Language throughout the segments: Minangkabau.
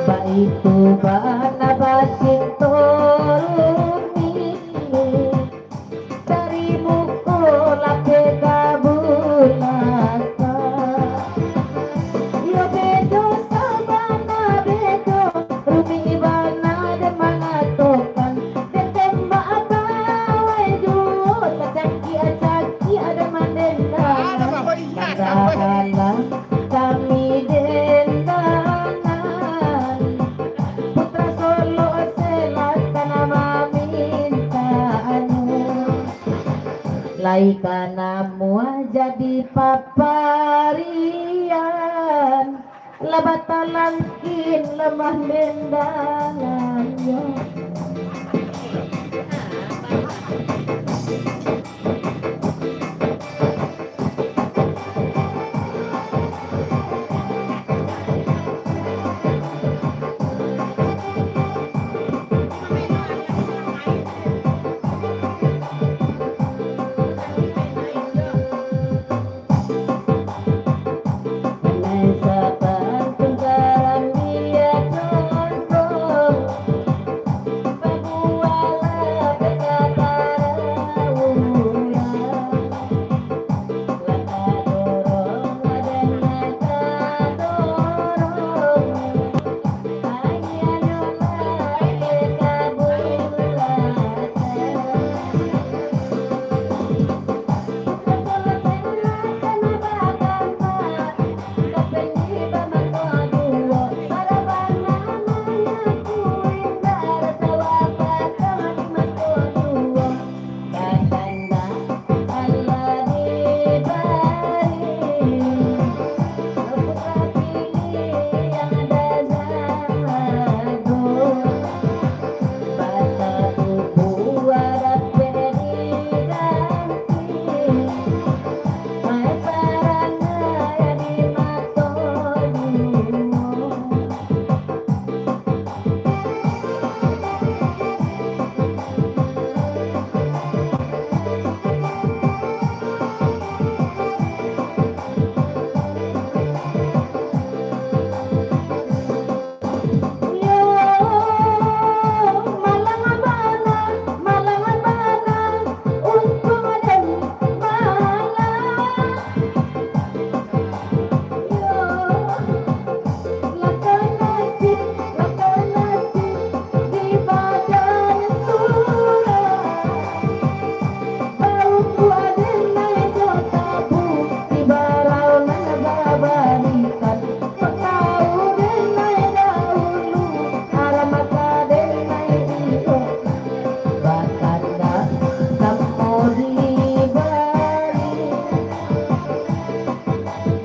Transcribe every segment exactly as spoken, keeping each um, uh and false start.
Baitu bana bacinto Rumi, dari muko lapeh ka bulakang. Iyo bedo sabana bedo, Rumi bana den mangatokan. Ditembak bawai juo, tacakiak-cakiak den mandendangan. Mandahalah kami dendangan, Putra Solok Selatan mamintaannyo. Lai ka namuah jadi paparian, lah batalangkin lamah dendangannyo.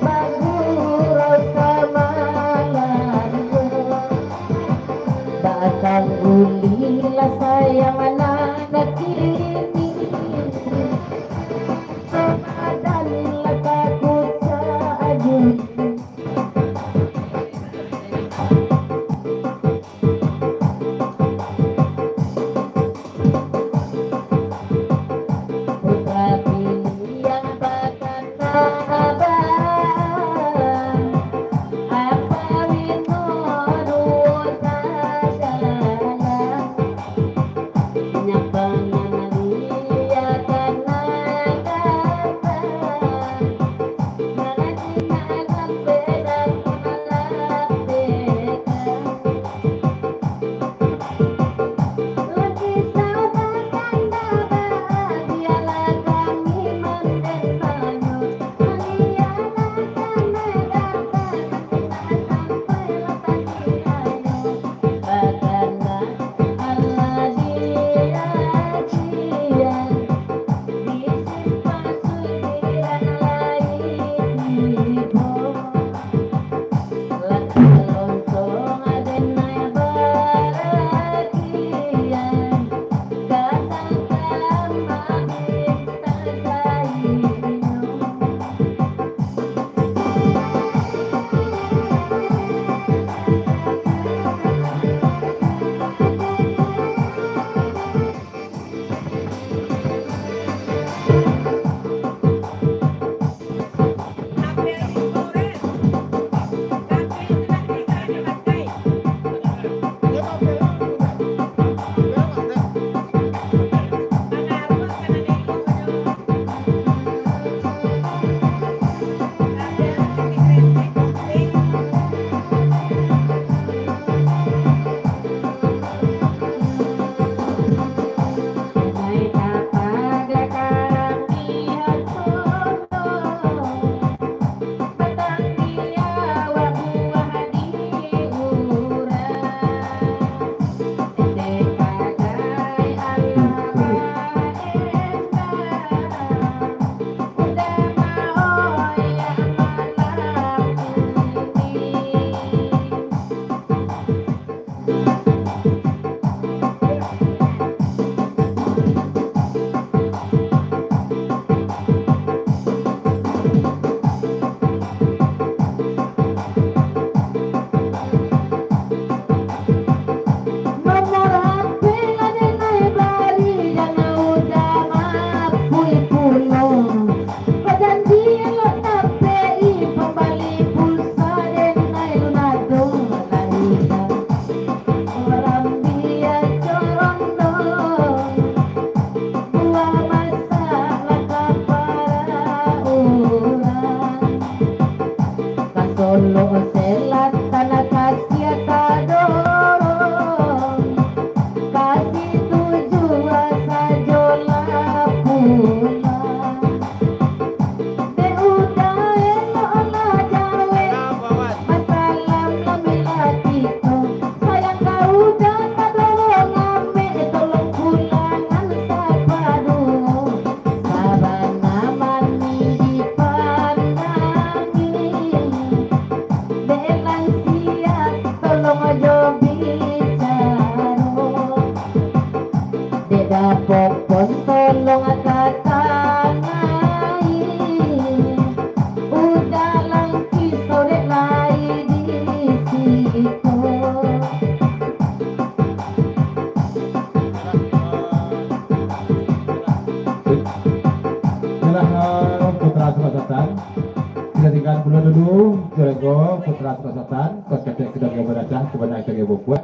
Bagurau samalam, batanggulilah sayang nan kini. Badan lah takucak aju. Pondok Selatan kasiah tadorong, ka situ juo sajolah pulang. Dek Uda eloklah jawek, masalam lami lah kito. Sayang ka Uda tadorong amek, tolong pulangan sapaduo. Sabana mani dipandangi, dek lansia tolong jo bicaro. Dek dapok pon tolong tatangai, Uda Langki sorek lai di siko. Itulah, eh, Putra Sumasatan. Kita tinggal pulo dulu, Juragan Putra Sumasatan. Kos ketek kita juga beracah, kebanyakan kita juga buat.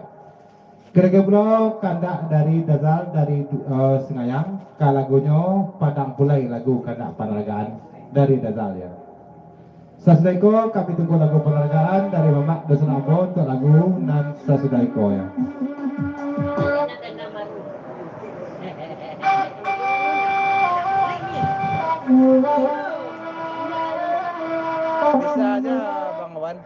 Kira-kira pulo kandak dari Dazal dari, eh, Singayang, ka lagunyo Padang Pulai, lagu kandak panaragaan dari Dazal, ya. Sasudah iko, kami tunggu lagu panaragaan dari Mamak Dusun Ambo untuk lagu nan sasudah iko, ya. Bisa aja, Bang Wan.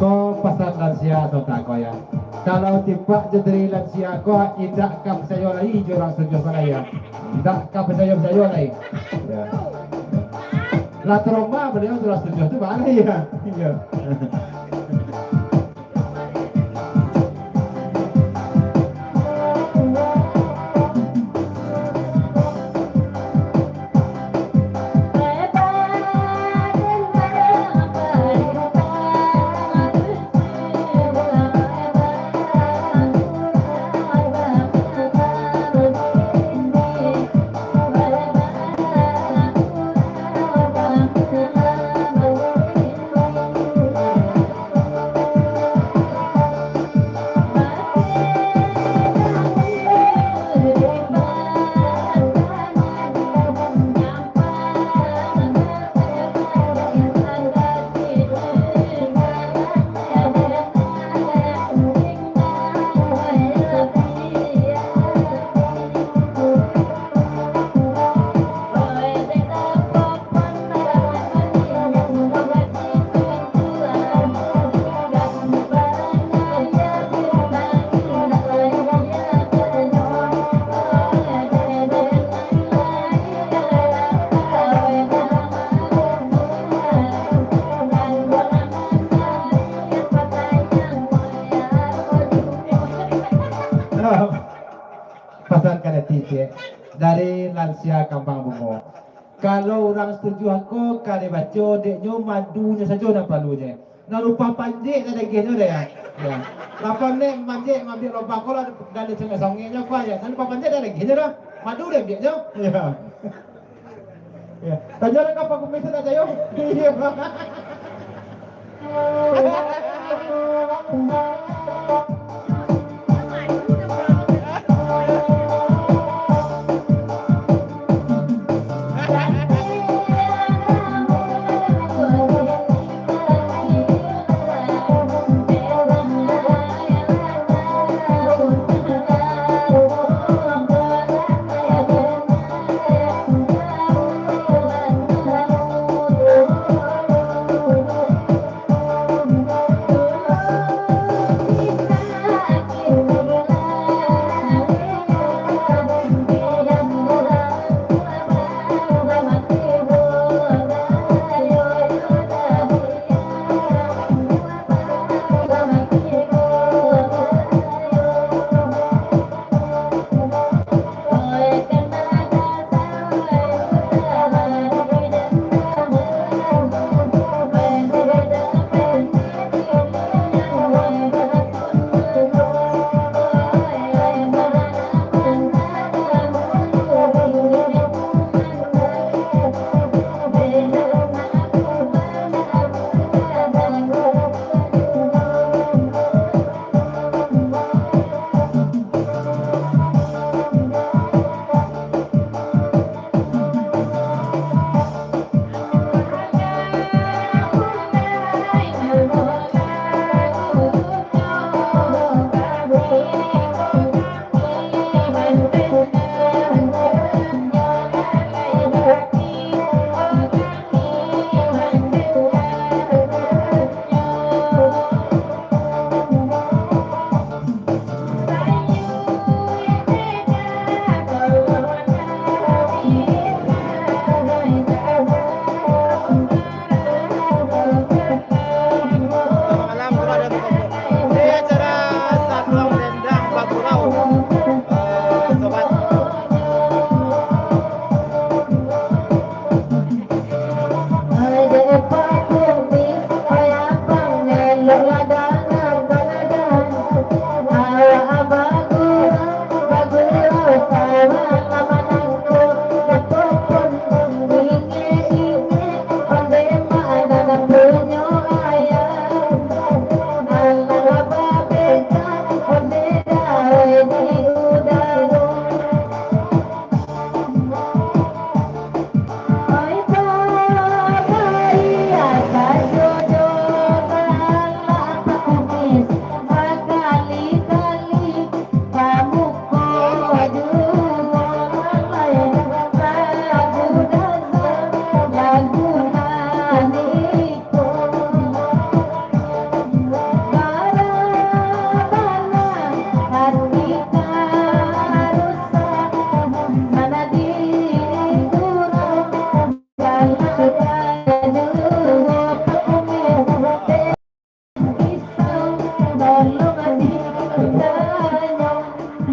Ko pasan lansia sontak ko, ya. Kalau tipak jo dari lansia ko, indak ka picayo lai jo urang satujuah ko lai, ya. Indak ka picayo-picayo lai. Ya. Lah trauma baliau jo urang satujuah tu baa lai, ya. Iya. Pasan ka Dati ciek, dari Lansia Kambang Bungo. Kalau urang Situjuah ko ka dibaco, dek nyo madunyo sajo nan paralunyo. Nan rupah panjek nan diagiahnyo deh, ya. Ya. Lapan menit manjek maambiak lobang ko lah, dari songek-songeknyo ko, ya. Nan rupah panjek nan diagiahnyo doh. Madu diambiaknyo. Ya. Ya. Tanyo lah ka Pak Kumis, nak tanyo. Iya, Pak. Malam, sudah ada berkumpul. Ini acara Sablon Rendang Bagurau. Eh, sobat.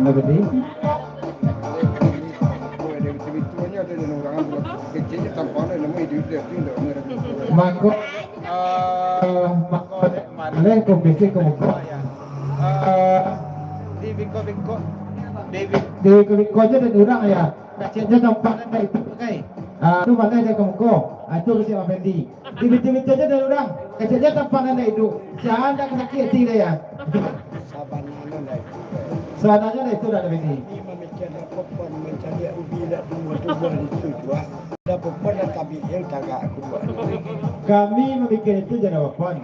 Apa tadi? Mako, eh, mako, leh ko bisi ko muko. Eh, di bingko-bingko, di bing- di bingko-bingko aja ada orang ya. Kaciknyo tampak nan indak iduik, kai. Ah, tu pandai dari ka muko. Ah, tu kecek Bang Fendi. Di bintik-bintik aja dari urang. Keceknyo tampak nan indak iduik. Sia nan sakik ati dek, ya? Sabananyo indak itu, kai. Sabananyo indak itu, dak, Bang Fendi. Kami mamikian apo pun mancaliak ubi indak tumbuah-tumbuah di situ juo. Dak apo pun lah tabik yang tagak aku buat. Kami mamikian itu jan apo pun.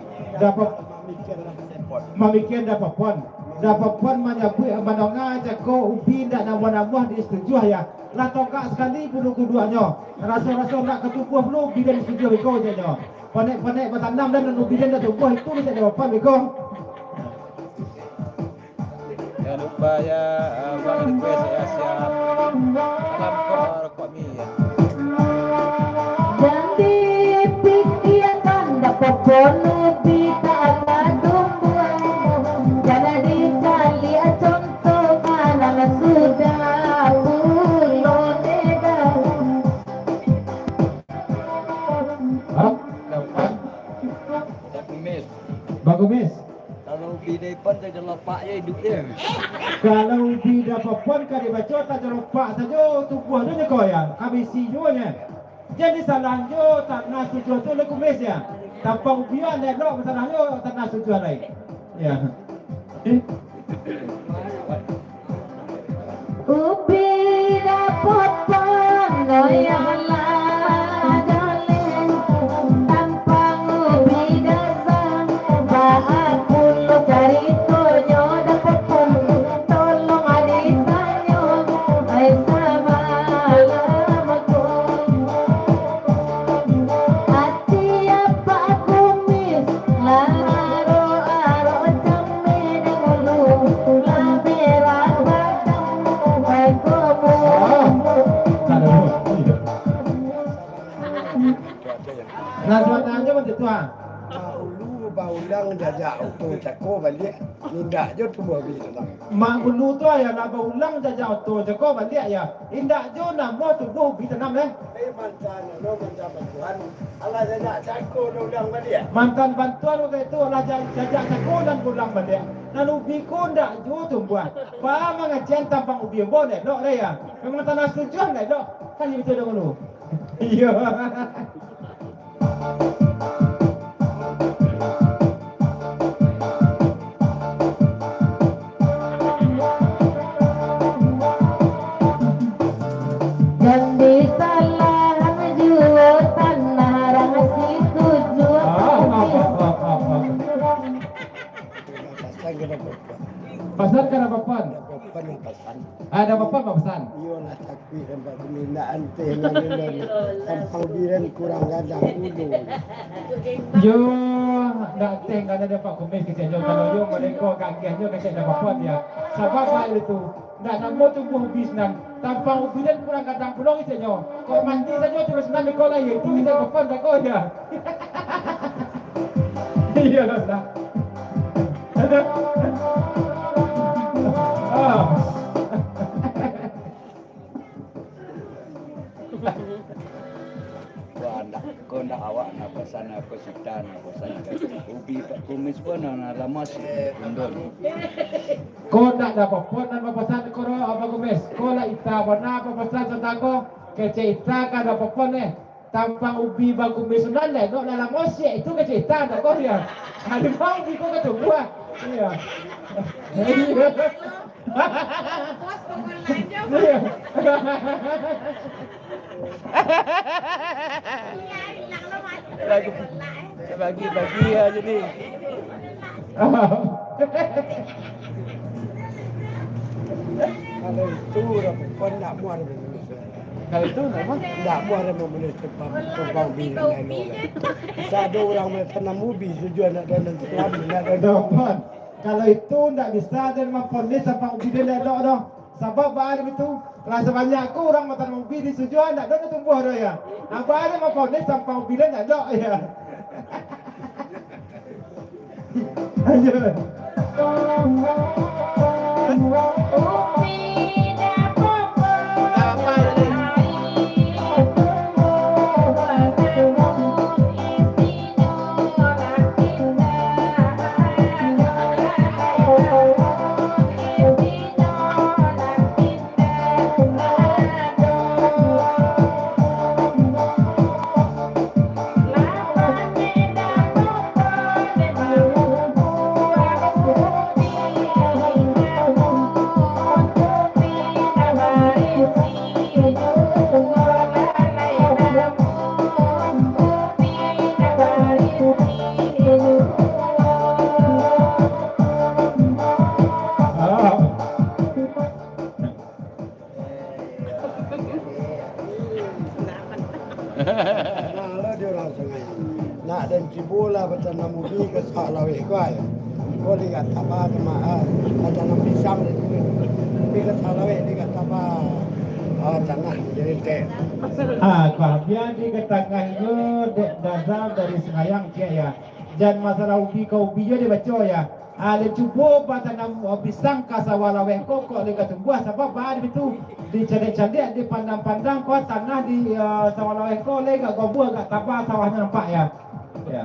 Dak apo Mamikian lah apo pun. Mamikian dak apo pun. Dak apo pun manyabuik mandonga cako ubi indak nabuah-nabuah di situ juo, ya. Lah togak sakali bulu kuduaknyo. Raso-raso nak ka tumbuah pulo ubi den di situ beko, ceknyo. Panek-panek batanam dan ubi den dak tumbuah, itu cek jawaban beko. Jangan lupa ya, eh, Bang request ya, siap. Salam kok, kok mi ya. Jan dipikiakan, dak apo pun ubi tak akan tumbuah. Jan dicaliak contoh nan sudah. Ubi dapopon ka dibaco, tajaropak sajo tubuah tu nyo ko ya, ka bisi juo nyo. Jadi salah jo tanah tujuah tu lekumis ya. Tampang ubi an elok, salah jo tanah tujuah lai. Ya. Eh. Ubi dapopon goyang lah jaleh, tampang ubi dazang, baa pulo caritonyo dapopon, tolong ditanyo, ai samalam ko. Ati apak kumis, lah aro-aro cameh dahulu, lah merah batang, ai komo. Ah, tak ada. Nah, suaranya macam tu, ah. Dahulu baulang jajak oto cako baliak, indak jo tumbuah ubi tanam. Mak gulu tu, ya, lah baulang jajak oto cako baliak, ya. Indak jo namo tumbuah ubi tanam, eh. Eh, mantan, anu, mantan bantuan. Alah jajak cako dah ulang baliak. Mantan bantuan waktu itu alah ja-, jajak cako dan ulang baliak. Nan ubi ko ndak jo tumbuah. Baa mangacian tampang ubi ambo ndak elok dah, ya. Memang tanah tujuah ndak elok. Kan itu dah dulu. Iyo. Jan disalahan juo tanah rang situjuah. Pasan ka dapopon. Pasan ka dapopon. Dapopon nan pasan. Ah, dapopon nan pasan. Iyo lah, tapi nampak tu minta anteh lah, tampang ubi den kurang gadang dulu. Yo, ndak teh, kada dapat kumis kecek jo. Kalau yo, mereka kagiah jo kecek dapopon ya. Sabab baik itu. Ndak namo tumbuah ubi sinan. Tampang ubi den kurang gadang pulo kecek jo. Kok mandi sajo terus nan dikolah, yo itu kecek dapopon tako ya. Iyo lah. Ah. Wah, ndak, ko ndak awak nak pasan, ko sita nak pasan. Ubi Pak Kumis pun nak lamo si undun. Ko ndak dapopon nan bapasan ko ro, Abah Kumis. Ko lah ita bana bapasan satako, kecek ita ka dapopon eh. Tampang ubi bakumis sudah lelok dalam osiak itu ka carita ndak ko dia. Harimau ubi ko ka tumbuah. Iya. Iya. Iya. Bagi, bagi, bagi aja ni. Kalau itu urang perempuan ndak muah dek manusia. Kalau itu ndak muah? Ndak muah dek manusia, tumpang, tumpang ubi nan lain tu. Bisa ado urang matanam ubi, tujuan ndak ado nan salami, ndak ado nan. Tumpang. Kalau itu ndak bisa den mamponis tampang ubi den ndak elok doh. Sabab baa dek itu, lah sabanyak ko urang matanam ubi di tujuan ndak ado nan tumbuah doh ya. Nah, baa den mamponis tampang ubi den ndak elok ya. Nah, lo di urang Sungai. Nak den cubo lah batanam ubi ka sawah laweh ko ai. Ko dek taba jamaah, batanam pisang di situ. Ubi ka sawah laweh dek taba, ah, tanah jadi entek. Ah, ko bia di ka tangah inyo dek Dazam dari Singayang ciek ya. Jan masalah ubi ka ubi jo dibaco ya. Ah, den cubo batanam, ah, pisang ka sawah laweh ko, kok lai ka tumbuah, sabab baa dek itu, dicaliak-caliak, dipandang-pandang ko tanah di, ah, sawah laweh ko lai agak gobua, agak taba sawahnyo nampak ya. Ya.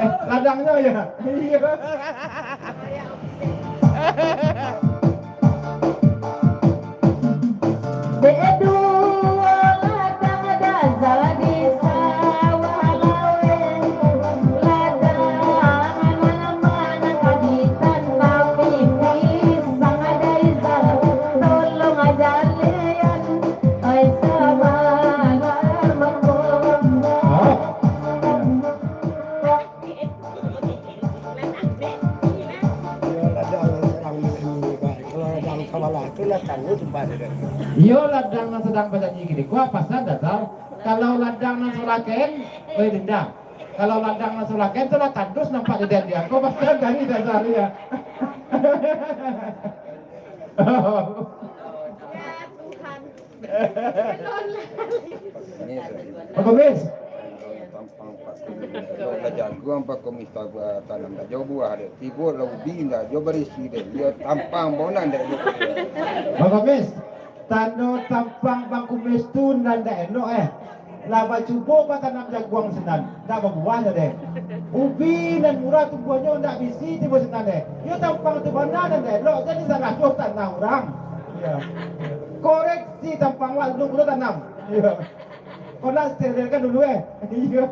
Eh, ladangnyo ya. Iya. Sabalah tu lah tangguh sumpah dia. Iyo, ladang nan sadang banyanyi kini ko, pasan dasar. Kalau ladang nan sabalah kain, oi, dendam. Kalau ladang nan sabalah kain tu lah tandus nampak di den dia. Ko pasan dari dasar dia. Ya Tuhan. Ini, Pak Komis. Tampang Pak Komis. Lah jaguang Pak Komis, tanam dak jauh buah dek. Tibo lah ubi dak jauh barisi dek. Iyo tampang bonan dek. Pak Komis, tando tampang Bang Kumis tu nan dak elok, eh. Lah bacubo batanam jaguang sinan, dak babuah doh deh. Ubi nan murah tumbuahnyo ndak bisi tibo sinan deh. Iyo tampang tu bana nan dak elok, jadi salah doh tanah urang. Iyo. Koreksi tampang wak dulu, baru tanam. Iyo. Kau nak sterilkan dulu, eh. Iyo.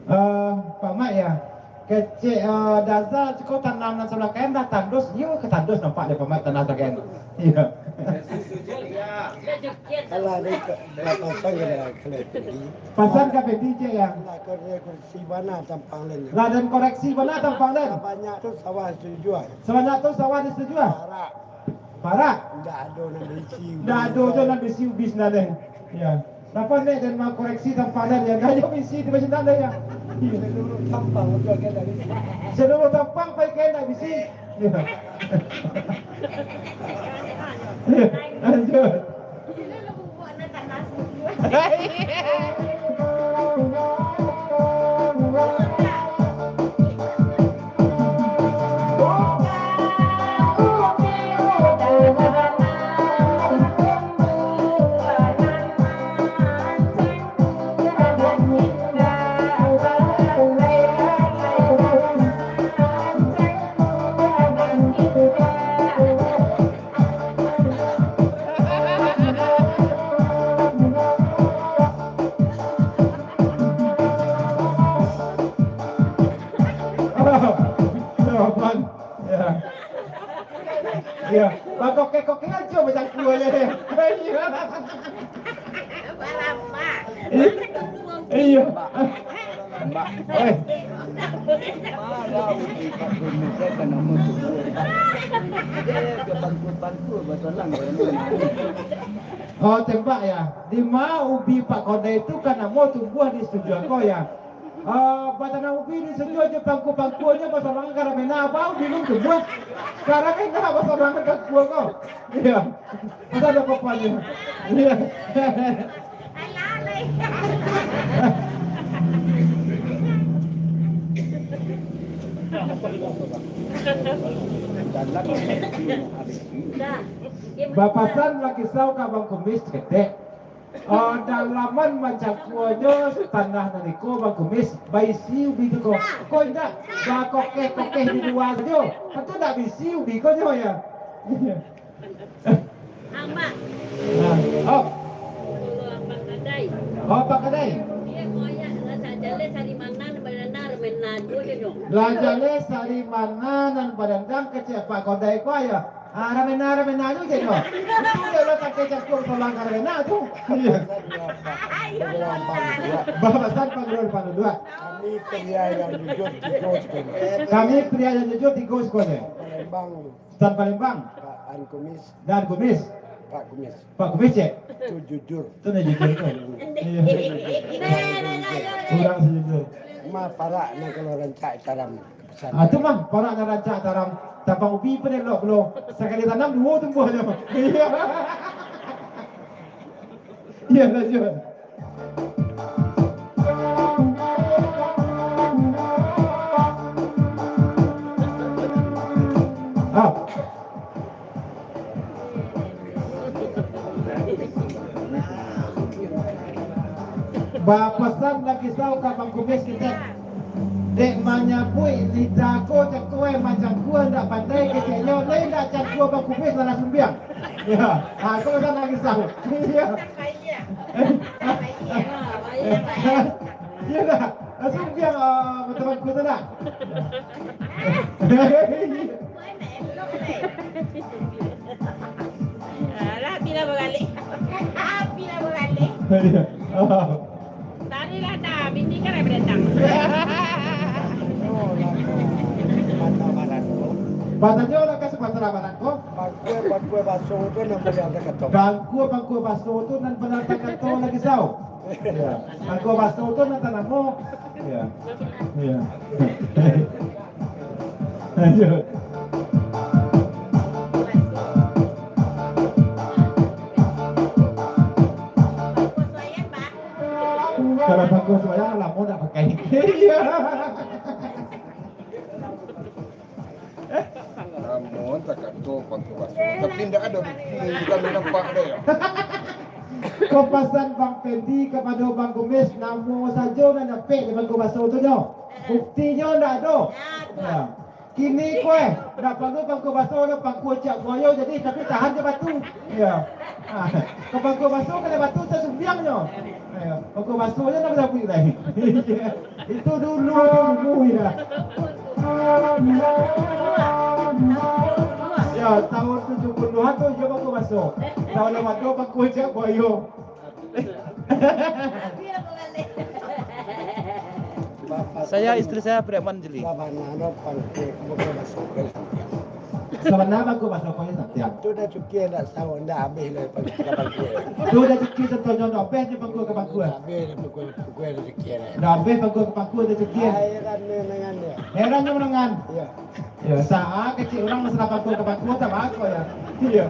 Eh, Pak Mat, ya. Kecek, eh, Daza ciko tanam nan sabalah kain dah tandus, iyo ka tandus nampak dek Pak Mat tanah sabalah kain. Iyo. Alah, ni ka, ka pasang ka dah, ka dah tinggi. Pasang ka peti, cek, ya. Alah, koreksi bana tampang den. Lah, den koreksi bana tampang den. Sabanyak tu sawah ditujuah. Sabanyak tu sawah ditujuah. Parak. Parak. Ndak ado nan baisi ubi. Ndak ado jo nan baisi ubi sinan deh. Ya. Napa nek den mangkoreksi tampang den, ya? Ndak ado baisi di sinan deh, ya. Saluruah tampang tu agak dari. Saluruah tampang pai ka ndak baisi. Ya. Lanjut. Ya. Ya. Bakokeh-kokeh aja macam kuahnya deh. Ya. Iyo. Mbak. Oi. Malah uji Pak Gubernur saya kan nama tu. Dia ke pangku-pangku batalang. Oh, tembak ya. Di ma ubi Pak Kodai tu kan namo tumbuah di studio ko ya. Ah, batanam ubi di studio je pangku-pangkunyo basorangan ka ramena abau bingung tumbuah. Ka ramena basorangan ka kuah ko. Iya. Masa ada apa-apanya? Iya. Bapasan lah kisau ka Bang Kumis ketek. Oh, dalaman mancakuanyo tanah nan iko, Bang Kumis, baisi ubi tu ko. Ko indak, bakokeh-kokeh di lua sajo. Tantu ndak baisi ubi ko nyo, ya. Amak. Nah, oh. Kalau Pak Kadai. Oh, Pak Kadai. Dia koyak lah, sajaleh salimanan, badandang, remen lagu je nyo. Lah jaleh salimanan nan badandang kecek Pak Kadai ko, ya. Ah, ramena-ramena tu je nyo. Itu je lah pakai cangkuang solang ka ramena tu. Iya. Bapasan panguluan panuduak. Kami pria yang jujur, tigo sekolah. Kami pria yang jujur, tigo sekolah. Palembang. Tan Palembang. Pak An Kumis. Dan Kumis. Pak Kumis. Pak Kumis, cek? Tu jujur. Tu nan jujur tu. Iya. Kurang sejujur. Mah parak nan kalau rancak taram. Ah, tu mah parak nan rancak taram. Tampang ubi pun elok pulo. Sakali tanam duo tumbuahnyo. Iya. Iya, lanjut. Ah. Bapasan lah kisau ka Bang Kumis kito. Dek manyabuik lidah ko cangkuang, macangkuang ndak pandai keceknyo, lai ndak cangkuang Bang Kumis lah sumbiang. Ya, ha, ko lah kisau. Ya. Ya dah, langsung biang, ah, teman ku tu dah. Alah, api lah baralek. Api lah baralek. Iya. Oh. Tarik Lah dah, bini kan dah datang. Batanyo lah ka Sumatera Barat ko. Pangkua, pangkua baso tu nan paliang takato. Pangkua, pangkua baso tu nan paliang takato lagi sau. Ya. Pangkua baso tu nan tanamo. Ya. Ya. Lanjut. Kalau pangkua sumbayang, lamo ndak pakai. Iya. Namo takato pangkua baso, tapi ndak ado bukti, kami nampak deh. Ko pasan Bang Pendi kapado Bang Gumis, namo sajo nan dapek di pangkua baso tu nyo. Buktinyo ndak ado. Ya. Kini ko, eh, ndak paralu pangkua baso, nyo pangkua ciak buayo jadi, tapi tahan jo batu. Iya. Ah, ka pangkua baso kanai batu tasumbiang nyo. Iya, pangkua baso nyo ndak basabuik lai. Itu dulu, itu dulu, ya. Ya, tahun tujuh puluhan tu iyo pangkua baso. Tahun lama tu pangkua ciak buayo. Saya, istri saya preman jeli. Sabana no pangkua, pangkua baso ko santiang. Sabana pangkua baso ko santiang. Tu dah cukia ndak sawo, ndak abih lah pangkua ka pangkua. Tu dah cukia, contohnyo ndak abih di pangkua ka pangkua. Abih di pangkua, pangkua dah cukia lah. Ndak abih pangkua ka pangkua dah cukia. Heran nyo manangan dia. Heran nyo manangan. Iya. Ya, sa-, kecek urang masalah pangkua ka pangkua, tak bako ya. Iya.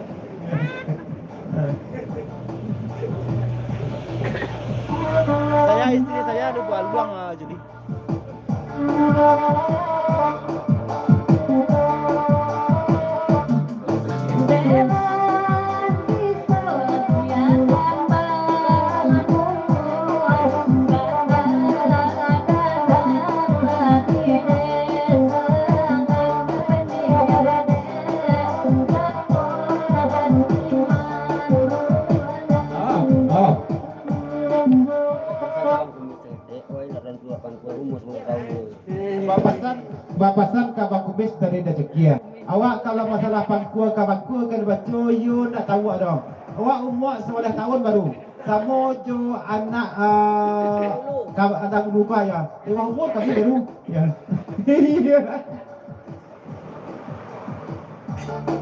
Saya, istri saya lupa luang, ah, jadi. Bapasan, bapasan ka Bang Kumis dari Dajekian. Awak kalau masalah pangkua ka pangkua ka dibaco, iyo ndak tahu doh. Awak umua sabaleh tahun baru. Samo jo anak, ah, ka-, anak mudo ko, ya. Di bawah umur kami baru. Ya.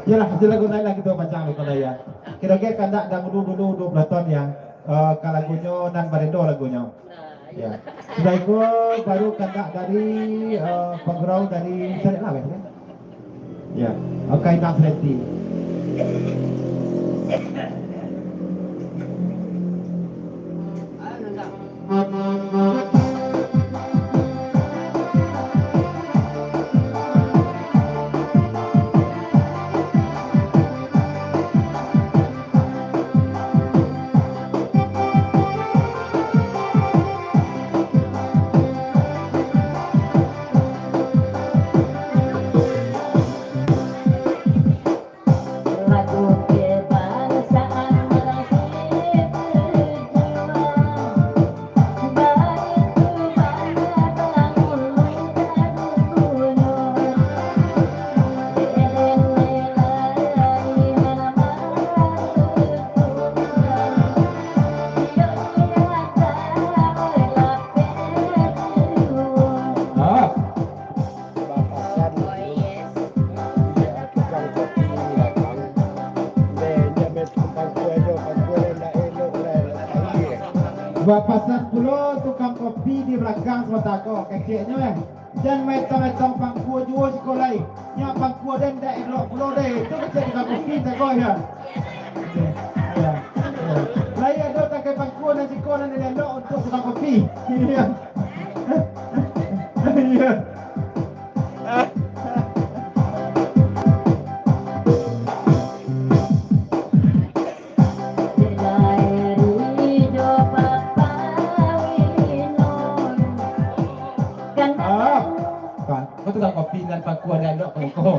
Iyolah, itulah gunolah kito pancang ko lah, ya. Kiro-kiro kandak dangdut dulu duo puluah ton, ya. Eh, ka lagunyo nan barendo lagunyo. Ya. Sudah iko baru kandak dari, eh, pagurau dari Sarik Laweh, kan? Ya, oke, Bang Freddy. Ah. Bapasan tu, iyo, tukang kopi di balakang. Deh, inyo main tukang pangkua jo, pangkua lai ndak elok lai, ndak tahu, eh. Bapasan pulo tukang kopi di balakang sabanta ko, keceknyo, eh. Jan maetang-etang pangkua juo siko lai. Nyo pangkua den ndak elok pulo deh. Itu kecek tukang kopi siko, yo. Iyo, iyo, iyo. Lai ado takai pangkua nan siko nan elok untuak tukang kopi. Iyo. Iyo. Ah, Pak, kau tukang kopi nan pangkua nan elok kau.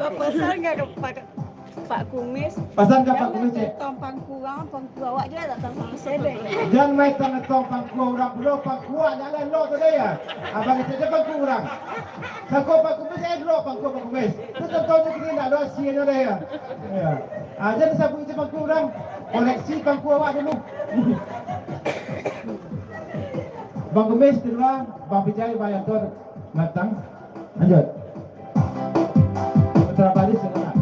Bapasan ka, ka, Pak Kumis. Pasan ka Pak Kumis, cek. Tong pangkua urang, pangkua awak je lah datang sama saya deh. Jan maetang-etang pangkua urang pulo, pangkua awak ndak elok tu deh, ya. Abang cek je pangkua urang. Sako Pak Kumis, eh, elok pangkua Pak Kumis. Tu contohnyo kini ndak ado asianyo deh, ya. Ya. Ah, jan sabuik je pangkua urang. Koleksi pangku awak dulu. Bang Kumis kalua, Bang Pijai, Bang Yanto datang. Lanjut. Putra Baris, silakan.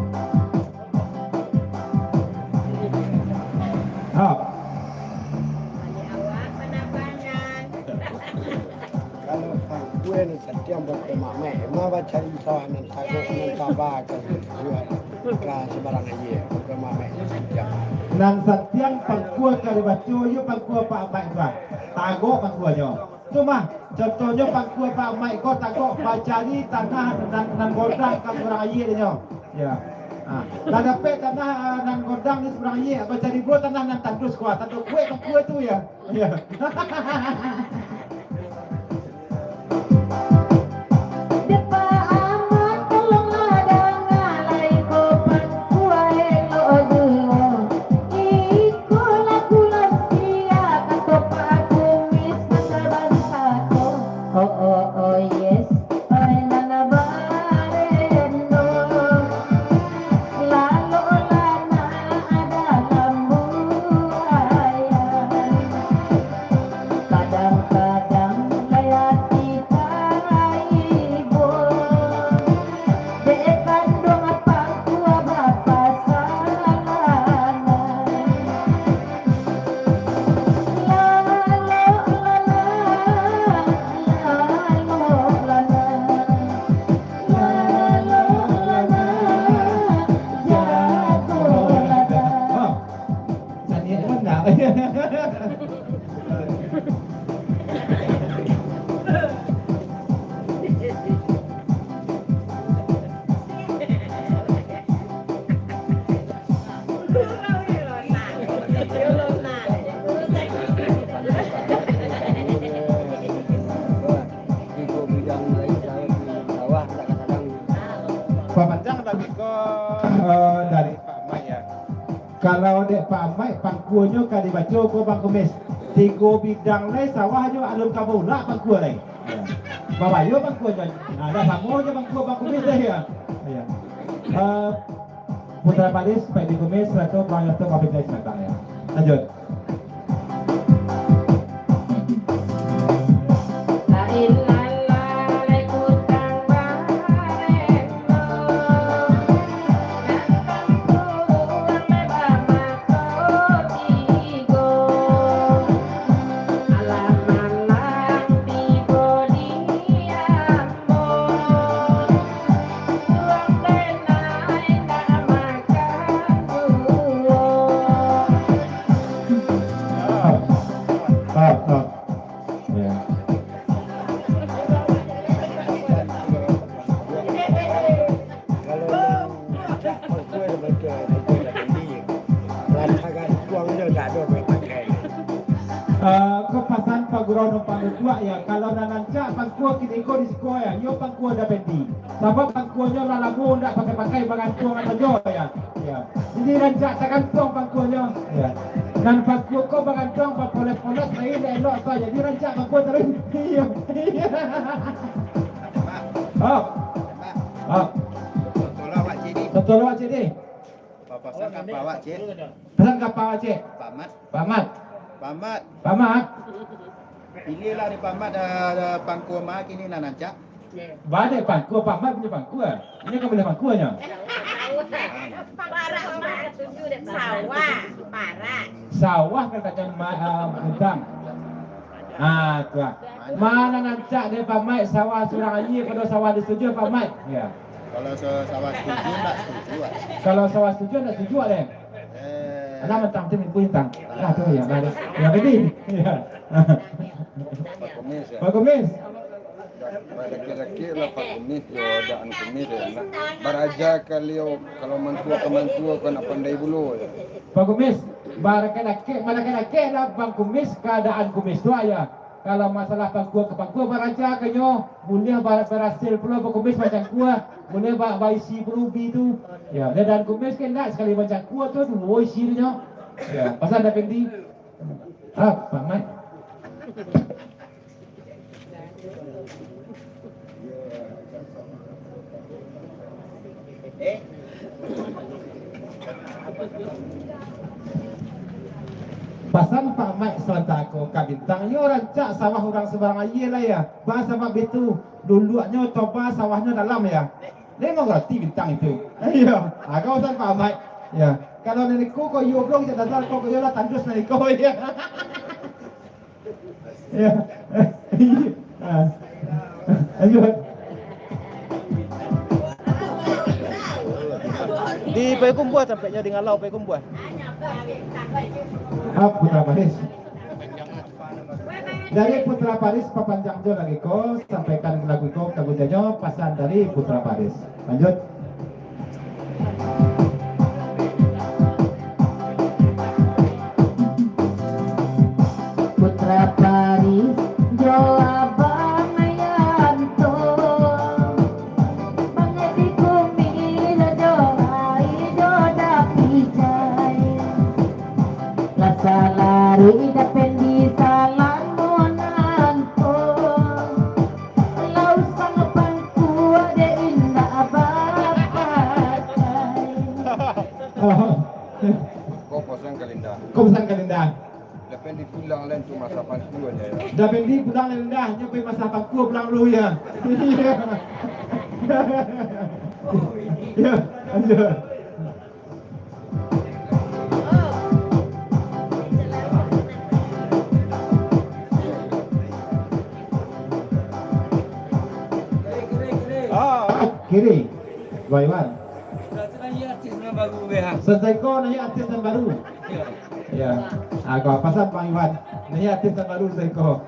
Ha. Kalau pangku nan santiang bukan mamek, ma bacari sawah nan tagok, nan taba ka, ka sabarang aia, bukan mamek nan santiang. Nan santiang pangku ka dibaco, iyo pangku Pak Mat tu, ah. Tagok pangkunyo. Tu mah, contohnyo pangku Pak Mat ko tagok bacari tanah nan, nan gondang ka sabarang aia nyo. Ya. Ha. Lah dapek tanah, ah, nan gondang di sabarang aia, bacari pulo tanah nan tandus ko, ah. Tandus kuek pangku tu, ya. Iya. Dek Pak Amat, tolonglah danga lai ko pangku elok juo. Iko lagu lansia kato Pak Kumis nan sabansa ko. Oh, oh, oh, yes. Oi, nan barendo. Lalok lah nak dalam buayan. Kadang-kadang lai ati taibo, dek kanduang pangku bapasalahan. Lalok lah nak, lalok lah nak, lalok lah nak, jago lah nak. Saniah pun nak. Pamanjang tadi ko, eh, dari Pak Mai, ya. Kalau dek Pak Mat, pangkuanyo ka dibaco ko Bang Kumis. Tigo bidang lai sawahnyo alun ka baulak pangkua lai. Ya. Babayo pangkuanyo. Nah, dah samo jo pangkua Bang Kumis deh, ya. Ya. Eh, Putra Palis, Pak Edi Kumis, sarato Bang Yoto, Bang Fitri Simatang, ya. Lanjut. Ah, ah, ah. Ya. Kalau nan rancak pangkua tu batua, pangkua dah bali. Lah tagantuang jo, dak ado buliah pakai. Eh, ko pasan Pak Gurau Numpang Duduak, ya, kalau nan rancak pangkua kini ko di siko, ya, iyo pangkua dah bali. Sabab pangkuanyo lah lamo ndak pakai-pakai, bagantuang sajo, ya. Ya. Jadi rancak tagantuang pangkuanyo. Ya. Nan pangkua ko bagantuang, bapolos-polos, lain ndak elok, so. Jadi rancak pangkua taruih. Iya. Iya. Hop. Hop. Tolong awak cik ni. Tolong awak cik ni. Pasan ka awak cik. Pasan ka awak cik. Pamat. Pamat. Pamat. Pamat. Pilihlah ni Pamat, eh, pangkua ma kini nan rancak. Baliak pangkua, Pamat punyo pangkua. Inyo ka milih pangkuanyo. Parak, Parak, tuju dek sawah, Parak. Sawah kan kacang ma-, ah, udang. Ah, tu ah. Ma nan rancak dek Pamat, sawah surang aia, pado sawah di Sujuah, Pamat. Ya. Kalau sa-, sawah Sujuah ndak Sujuah, ah. Kalau sawah Sujuah ndak Sujuah, deh. Eh. Alah, mantang tu minggu intang. Ah, tu ya, baru. Ya, jadi. Ya. Pak Kumis, ya. Pak Kumis. Badakek-dakek lah Pak Kumis, yo, daan Kumis, ya, nak. Baraja kaliau, kalau mantua ka mantua, kau nak pandai pulo, ya. Pak Kumis, badakek-dakek, badakek-dakek lah Bang Kumis, ka daan Kumis tu, ya. Kalau masalah pangkua ka pangkua baraja kanyo, buliah ba-, barasil pulo Bang Kumis macangkua, buliah ba-, baisi pulo ubi tu. Ya, daan Kumis kan ndak sakali macangkua tu, duo isi tu nyo. Ya, pasan dah Pendi. Ah, Pamat. Eh? Pasan Pak Maik salantang ko ka Bintang, yo rancak sawah urang sabarang aia lah ya. Ba sabab itu, duluaknyo toba sawahnyo dalam ya. Lai mangarati Bintang itu. Iyo, agak pasan Pak Maik. Ya, kalau nan iko ko iyo pulo kito dasar ko, ko iyo lah tandus nan iko ya. Ya. Ah. Lanjut. Di Payakumbuah tampeknyo, di Ngalau Payakumbuah. Ah, Putra Paris. Dari Putra Paris, papanjang jo lagi ko, sampaikan lagu ko ka gunjonyo, pasan dari Putra Paris. Lanjut. Putra Paris jo Abang Yanto, Bang Edi Kumis jo Rai jo Dapi Jai. Lah salari Dapendi salam monanto. Lah usang pangkua dek indak bapakai. Ko pasan ka Linda. Ko pasan ka Linda. Dapendi pulang lah tu masak pangkua nyo, ya. Dapendi pulang lah Linda, nyo pai masak pangkua pulang dulu ya. Ya, lanjut. Ah, kiri. Bang Iwan. Sasai ko naiak artis nan baru. Ya. Ah, ko pasan Bang Iwan. Naiak artis nan baru sasai ko.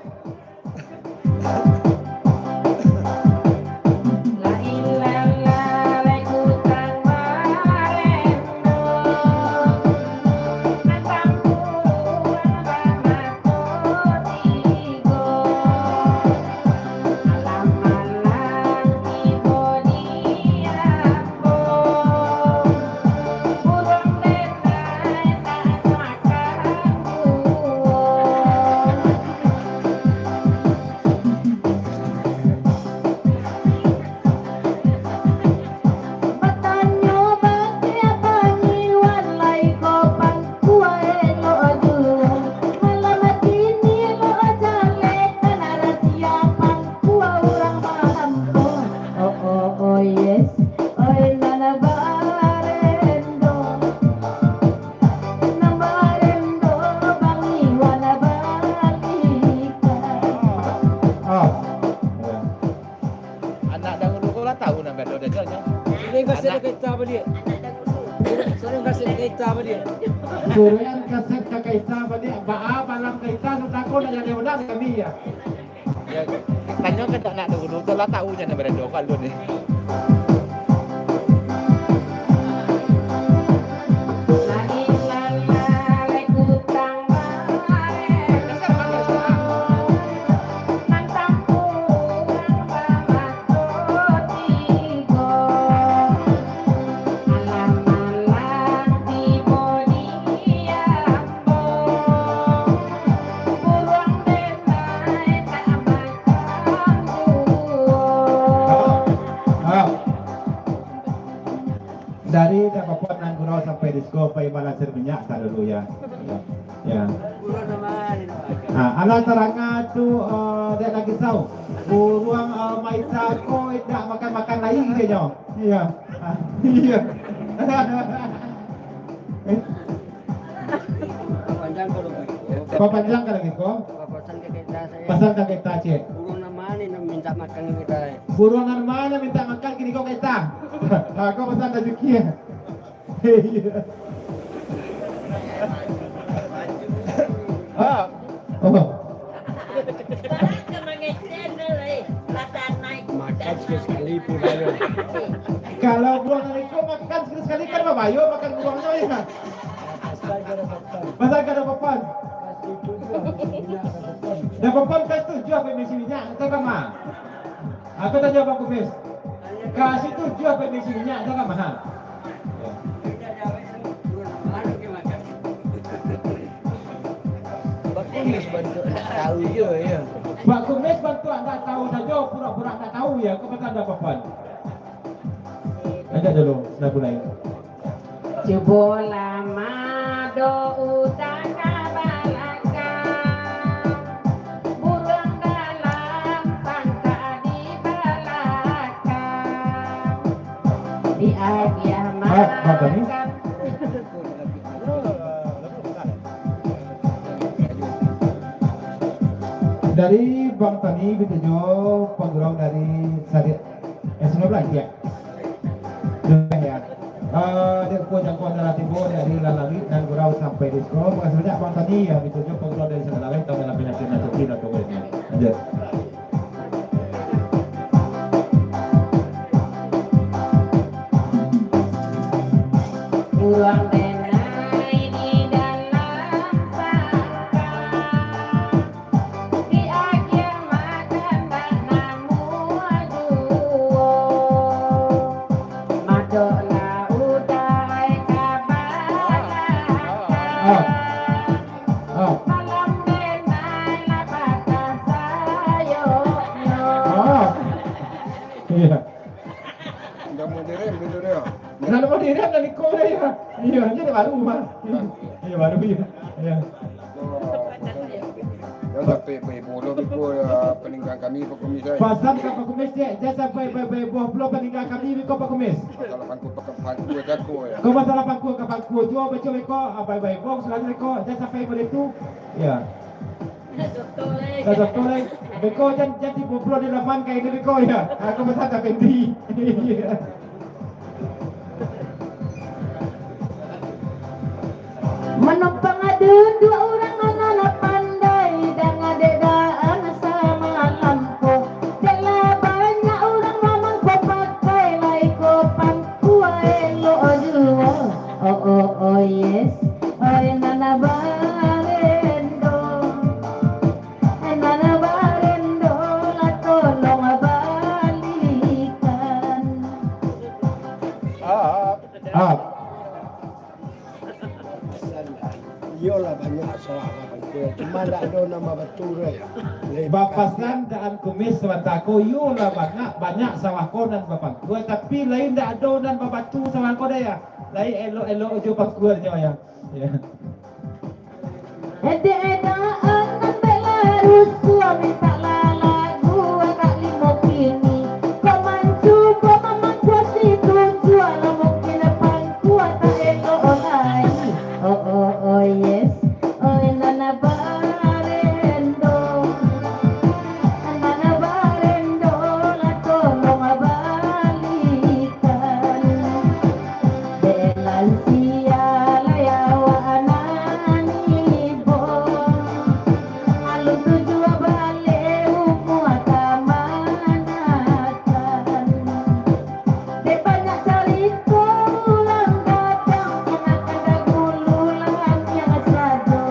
Batanyo bakeh Bang Iwan, lai ko pangkua elok juo. Malam kini lo jaleh, kan rasia pangkua urang balambo. Oh, oh, oh, yes. Oi, nan barendo. Nan barendo Bang Iwan balikan. Ah, ya. Anak dangdut ko lah tahu nan bado daganyo. Suruah kaset ka Kaita baliak. Suruah kaset ka Kaita baliak. Suruah kaset ka Kaita baliak. Baa malam Kaita, santako nak jadi budak kami ya. Ya, tanyo ka anak dangdut tu lah tahu nyo nan barendo ko alun ni. Ah. Dari Dak Papon nan gurau sampai di siko, pai balasir minyak sadulu, ya. Ya. Ah, alah taranga tu, eh, dek lagi sau. Buruang, eh, maita ko indak makan-makan lai, katonyo. Iya. Ah, iya. Papanjang kalau begitu. Papanjang kalau gitu. Papasan ka Kaita sajo. Pasan ka Kaita, cek. Buruang nan ma nan mintak makan ka Kaita, eh? Buruang nan ma nan mintak makan kini ko Kaita. Ha, ko pasan razuki, eh. Iya. Ha. Oh. Makan sakali-sakali pun bayo. Kalau buruang nan iko makan sakali-sakali kan babayo makan buruangnyo, ya. Pasal kada papan. Pasal kada papan. Dak papan ka tujuah pemisi minyak, entah ka ma. Aku tanyo Abang Kumis. Ka situ tujuah pemisi minyak, entah ka ma. Pak Kumis bantuak ndak tahu jo, ya. Pak Kumis bantuak ndak tahu sajo, pura-pura ndak tahu, ya. Kau kata ada papan. Ada dulu, sudah mulai. Cubolah mado utang ka bala Ah, Bang Tani. Dari Bang Tani, baitu jo pagurau dari Sadik. Eh, sudah belajar. Sudah, ya. Eh, dek ko jangko antara tibo dari Lalawi nan gurau sampai di siko. Makasih banyak Bang Tani, ya, baitu jo pagurau dari Sadik Laweh, tambah lah penyakit nan sakit atau lainnya. Lanjut. Urang denai di dalam sangka, di akhir makan dak namuah juo. Madok lah udah ai ka balaka. Ah. Ah. Malam denai lah patah sayoknyo. Ah. Iya. Ndak mau direm pintu dia. Ndak mau direm dari ko dia, ya. Iya, jadi baru, Bang. Iya, baru, iya. Iya. Oh, ya, sampai baik bolo biko, ya, peninggalan kami, Pak Kumis, ya. Pasan ka Pak Kumis, ya, jan sampai baik-baik buah pulo peninggalan kami biko, Pak Kumis. Masalah pangku, pangku, pangku, jago, ya. Kau masalah pangku, ka pangku, juo baco biko, ah, baik-baik, bong, selalu biko, jan sampai boleh tu. Ya. Dah doktor lai. Dah doktor lai. Beko jan, jan tibo pulo di laman kain beko, ya. Aku pesan tak pendi. Manumpang ado duo urang nan lah pandai, danga dek daan samalam ko. Dek lah banyak urang mamang ko pakai lai ko pangkua elok juo. Oh, oh, oh, yes. Oi, nan barendo. Nan barendo lah tolong balikan. Up. Up. Iyolah banyak salah babangkua. Cuma ndak ado nan babatua doh, ya. Bapasan daan Kumis sabanta ko, iyolah banyak, banyak salah ko nan babangkua, tapi lain ndak ado nan babatua salah ko doh, ya. Lain elok-elok jo bangkuanyo, ya. Ya. Edek-edekan nan bela rusuah, mintak lah lagu anak limo kini. Kok mancubo mamang kuasi tujuah, lah mungkin pangkua tak elok lai. Oh, oh, oh, yes. Oi, nan barendo. Nan barendo lah tolong balikan. Dek lansia lai awak nan ibo, alun tujuah baleh umua kamanakan. Dek banyak carito urang gadang, kanakan dagulu lah angiang sajo.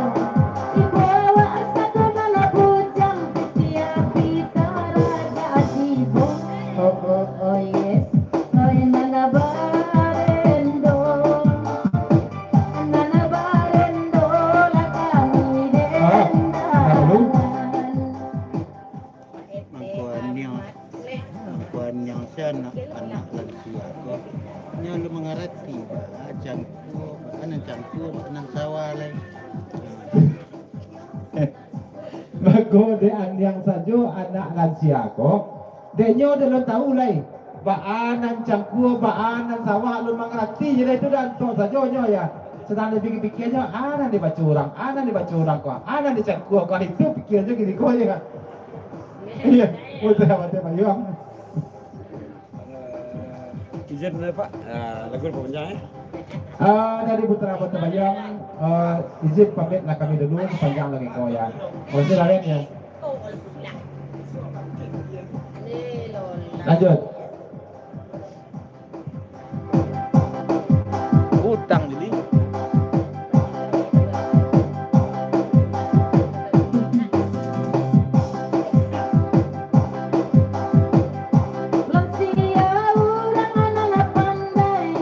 Ibo awak sado nan bujang, pitiah pitah raja tibo. Oh, oh, oh, yes. Oi, nan barendo. Nan barendo lah kami dendakan. Mangko nyo, mangko nyo sanak anak lansia ko, nyo alun mangarati baa cangkua, baa nan cangkua, baa nan sawah lai. Mako, dek angiang sajo anak lansia ko, dek nyo alun tahu lai, baa nan cangkua, baa nan sawah, alun mangarati, jadi itu dah antok sajo nyo, ya. Sadang dipikia-pikia nyo, a nan dibaco urang, a nan dibaco urang ko, a nan dicangkua ko, itu pikia nyo giko, ya. Iya, betul, betul, Pak Yuang. Eh, izin dulu, Pak. Ah, lagu dipapanjang, eh. Ah, dari Putra Kota Bayang, ah, izin pamit lah kami dulu, sepanjang lagi ko, ya. Makasih lah, Ren, ya. Lanjut. Utang jadi. Lansia urang anak lah pandai,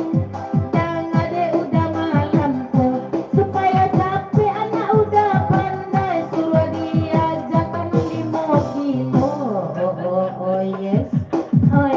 danga dek uda malam ko. Supayo capek anak uda pandai, suruah diajak tanang limo kilo. Oh, oh, oh, yes. Oi,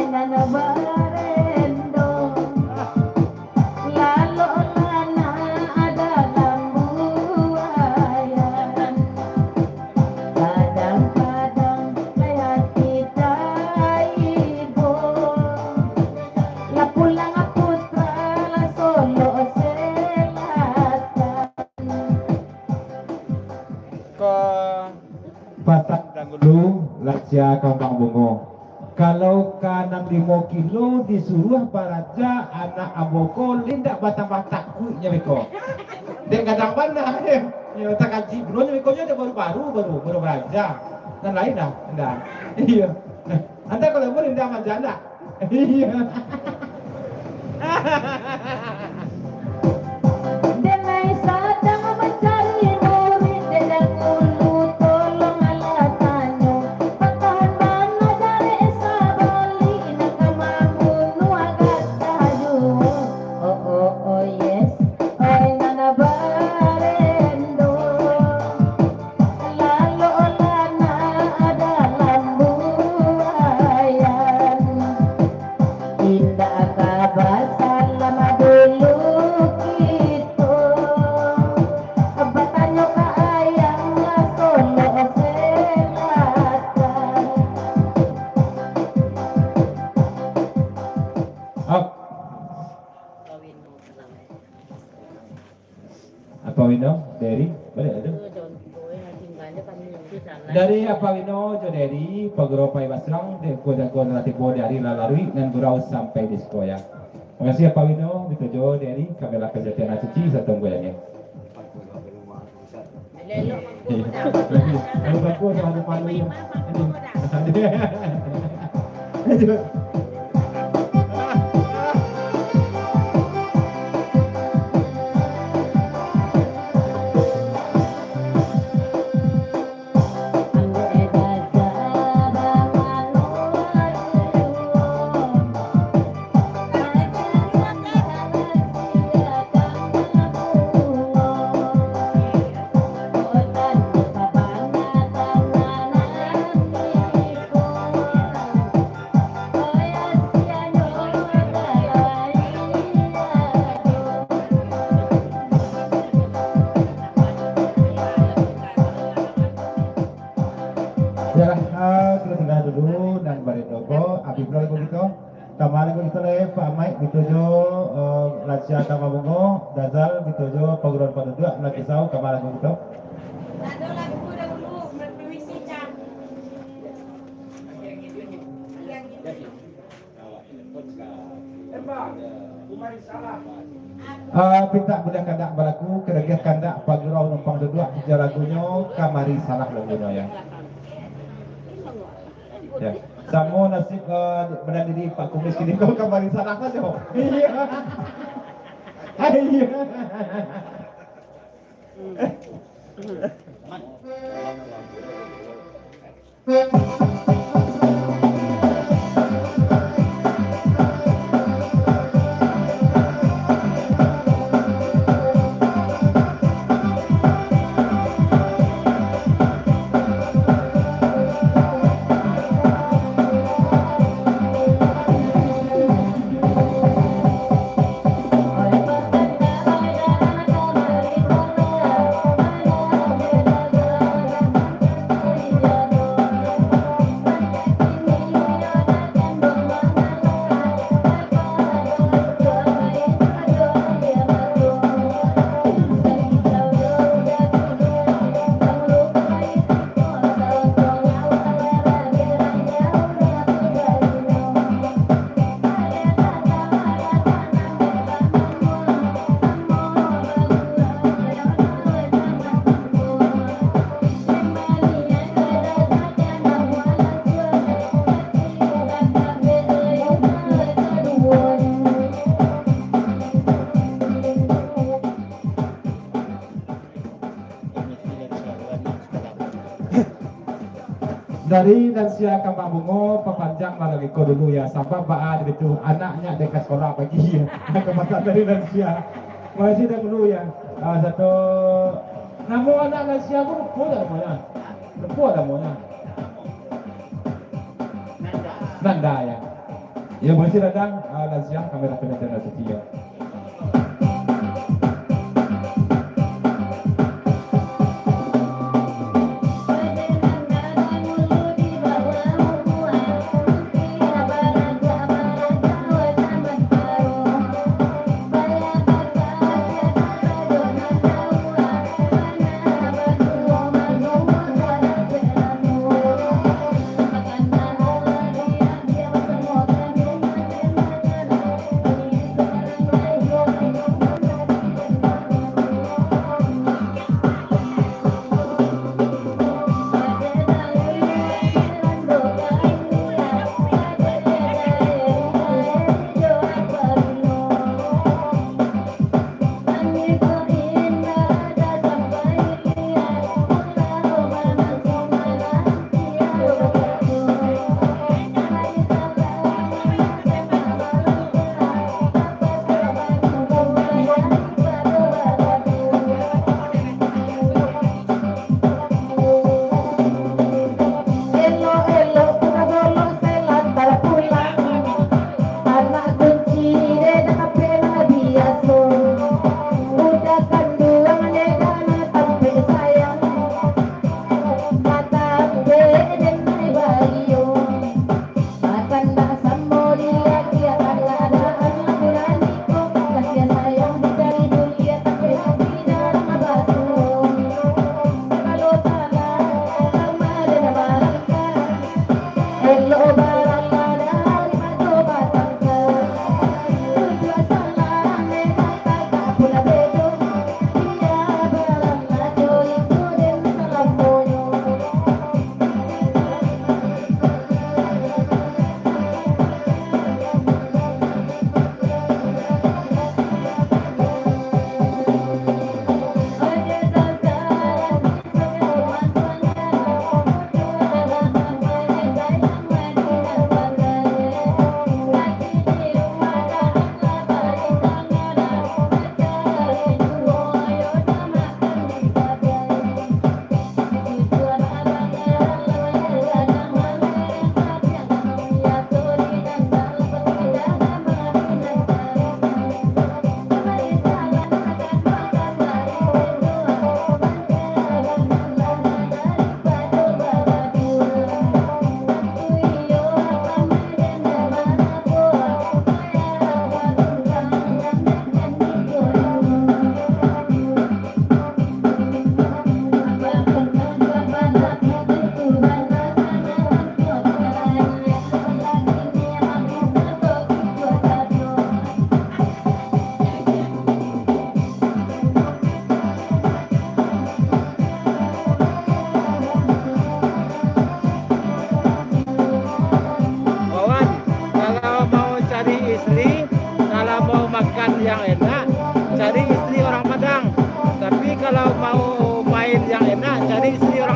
Patang dahulu, lansia kambang bungo. Kalau ka anam limo kilo disuruah baraja, anak ambo ko lai ndak batambah takuiknyo beko. Dek gadang bana, eh. Yo, takaji pulo nyo beko nyo dek baru-baru, baru, baru baraja. Nan lain dah, ndak. Iyo. Anda kalau umur indah macam anak. Iyo. Denai sadang mancari murid, dahulu tolong alah tanyo. Patahan bana jarek sabalik, nak ka mambunuah gatah juo. Oh, oh, oh, yes. Oi, nan barendo. Lalu lah nak dalam buayan, indak ka basalam dulu kito. Batanyo ka ayang lah solok selatan. Up. Apa Wino, Derry, baliak lah tu. Dari Apa Wino jo Derry, paguro pai basuang, dek kuo jago nan tibo di ari lah laruik, nan gurau sampai di siko ya. Makasih Apa Wino, bito jo Derry, kami lah kajadian nan suci, satunggu ya ni. Kalau bagus, ada malu. Aduh. Aduh. Yalah, ah, kito tingga dulu nan barito ko, abih pulo lagu kito. Kama lagu kito lai, Pak Maik, bito jo, eh, Lansia Kama Bungo, Dazal, bito jo, Paguruan Paduduak, Latisau, kama lagu kito. Ado lagu dahulu, permisi, Cak. Ah, pintak buliah kandak balaku, karagiah kandak pagurau numpang duduak, jo lagunyo Kamari Salah lagunyo, ya. Ya. Samo nasib, ah, badan diri Pak Kumis kini ko, Kamari Salah sajo. Iya. Iya. Dari Lansia Kambang Bungo, papanjang lah lagi ko dulu ya, sabab baa dek itu, anaknyo dek ka sekolah pagi ya. Kapasan dari Lansia. Makasih dahulu ya. Ah, satu, namo anak Lansia ko lupo dah namonyo. Lupo dah namonyo. Nanda ya. Ya, makasih Nanda. Ah, Lansia, kami lah kena channel suci ya.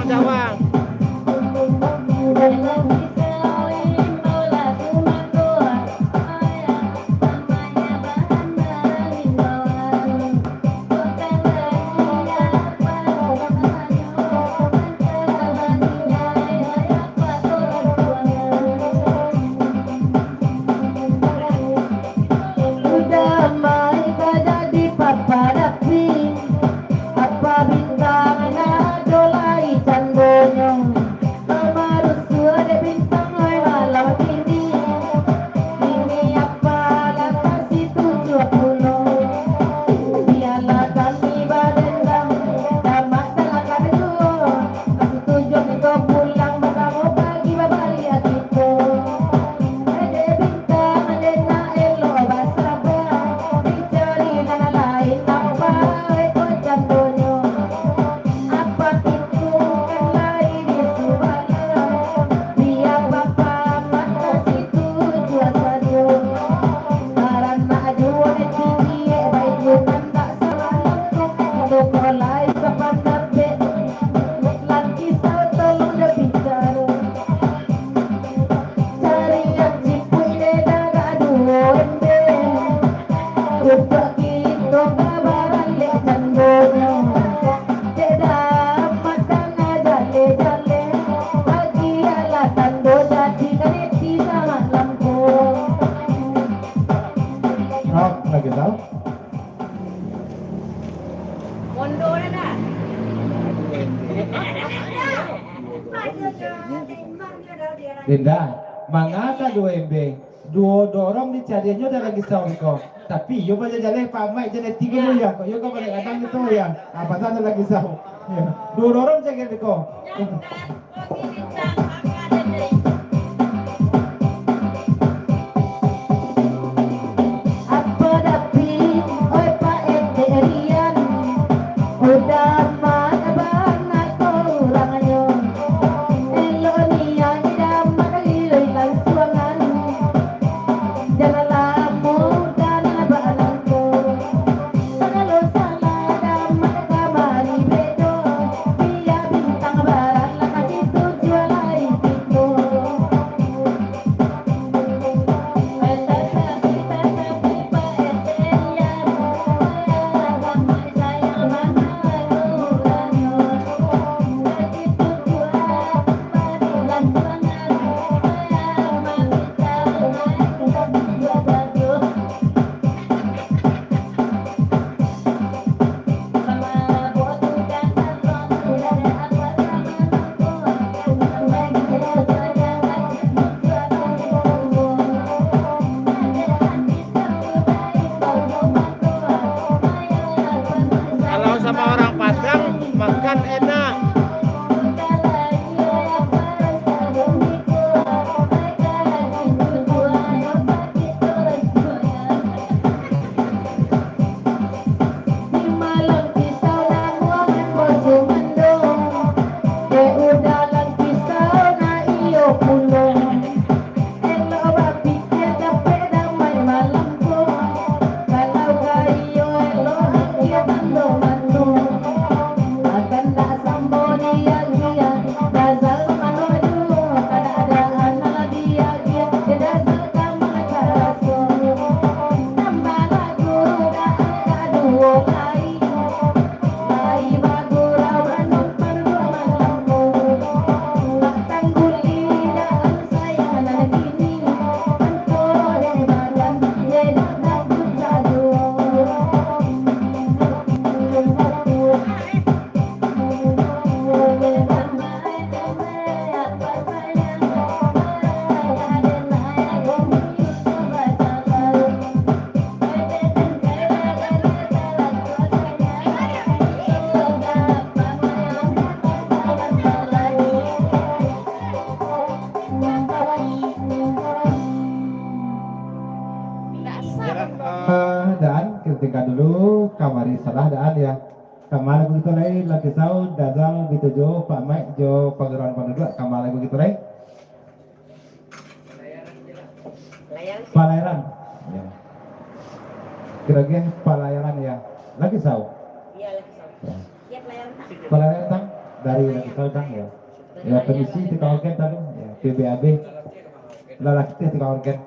Sawang. Udah main ka jadi papa dapi, apa bintang nan ado lai candonyo. Marusuah dek bintang lai malam kini. Kini apa lah kasi tujuah puluah. Biarlah kami badendam, damat dalam kami tu. Kasi tujuah kito pulang basamo pagi babaliak kito. Dek bintang, dek nak elok basaba, dicari nan lain apa eko candonyo. Apa itu kan lai di subalah, biar bapa mata situ jua sajo. Baranak juo dek ciek, baik tu kan tak salah. Toko lai sapandapek, Langkisau tolong dek bicaro. Carian cipuik dek dagak duo ember. Untuak kito ka baralek candonyo. Dek damat jaleh-jaleh. Bagialah tando jadi kaneti samalam ko. Hap, lagi tau? Mondo dah dah. Indah, mangaka duo ember. Duo dorong dicariannyo dalam Langkisau ko. Tapi iyo bajalan-jalan pamai je nanti dulu ya. Kok iyo kau balik kadang gitu ya. Apa sana Langkisau? Ya. Duo dorong cari ko. Apa dapi, oi Pak Ente Rian, udah mana bana ko urangnyo. Elok nian idak makaliloi langsuangan. Janganlah mudah nak balangko. Sagalo salah damat kamari bedo, bia bintang barat lah kasi tujuah lai pintu. Kalau sama orang Padang, makan enak. Di malam pisau namuah ko sumando, dek udalan pisau na iyo pulo. Elok bapikia capek damai malam ko, kalau ka iyo elok akia tando mato. Akan dak sambo diagiah, Dazal mano juo, kada ado anak diagiah, Dazal ka mangaraso. Tambah lagu dak ado duo lai. Lai bagurau manumpang duo malam ko. Batang guli daan sayang nan kini. Anto dek badan, ye dak takut sajo. Ah, dan kita tinggal dulu, kamari salah daan ya. Kama lagu kito lai, Langkisau, Dazal, Bitujo, Pak Mike, jo Paguraun Panduduak, kama lagu kito lai. Palayaran. Ya. Kira-kira palayaran ya. Langkisau. Iya, Langkisau. Ya. Iya, palayaran, Tang. Palayaran, Tang. Dari Laki Saldang, ya. Ya, pemisi tukang organ tadi, ya, P B A B. Lah, lah, kita tukang organ.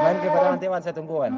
Main ke padang nanti, Wan, saya tunggu, Wan.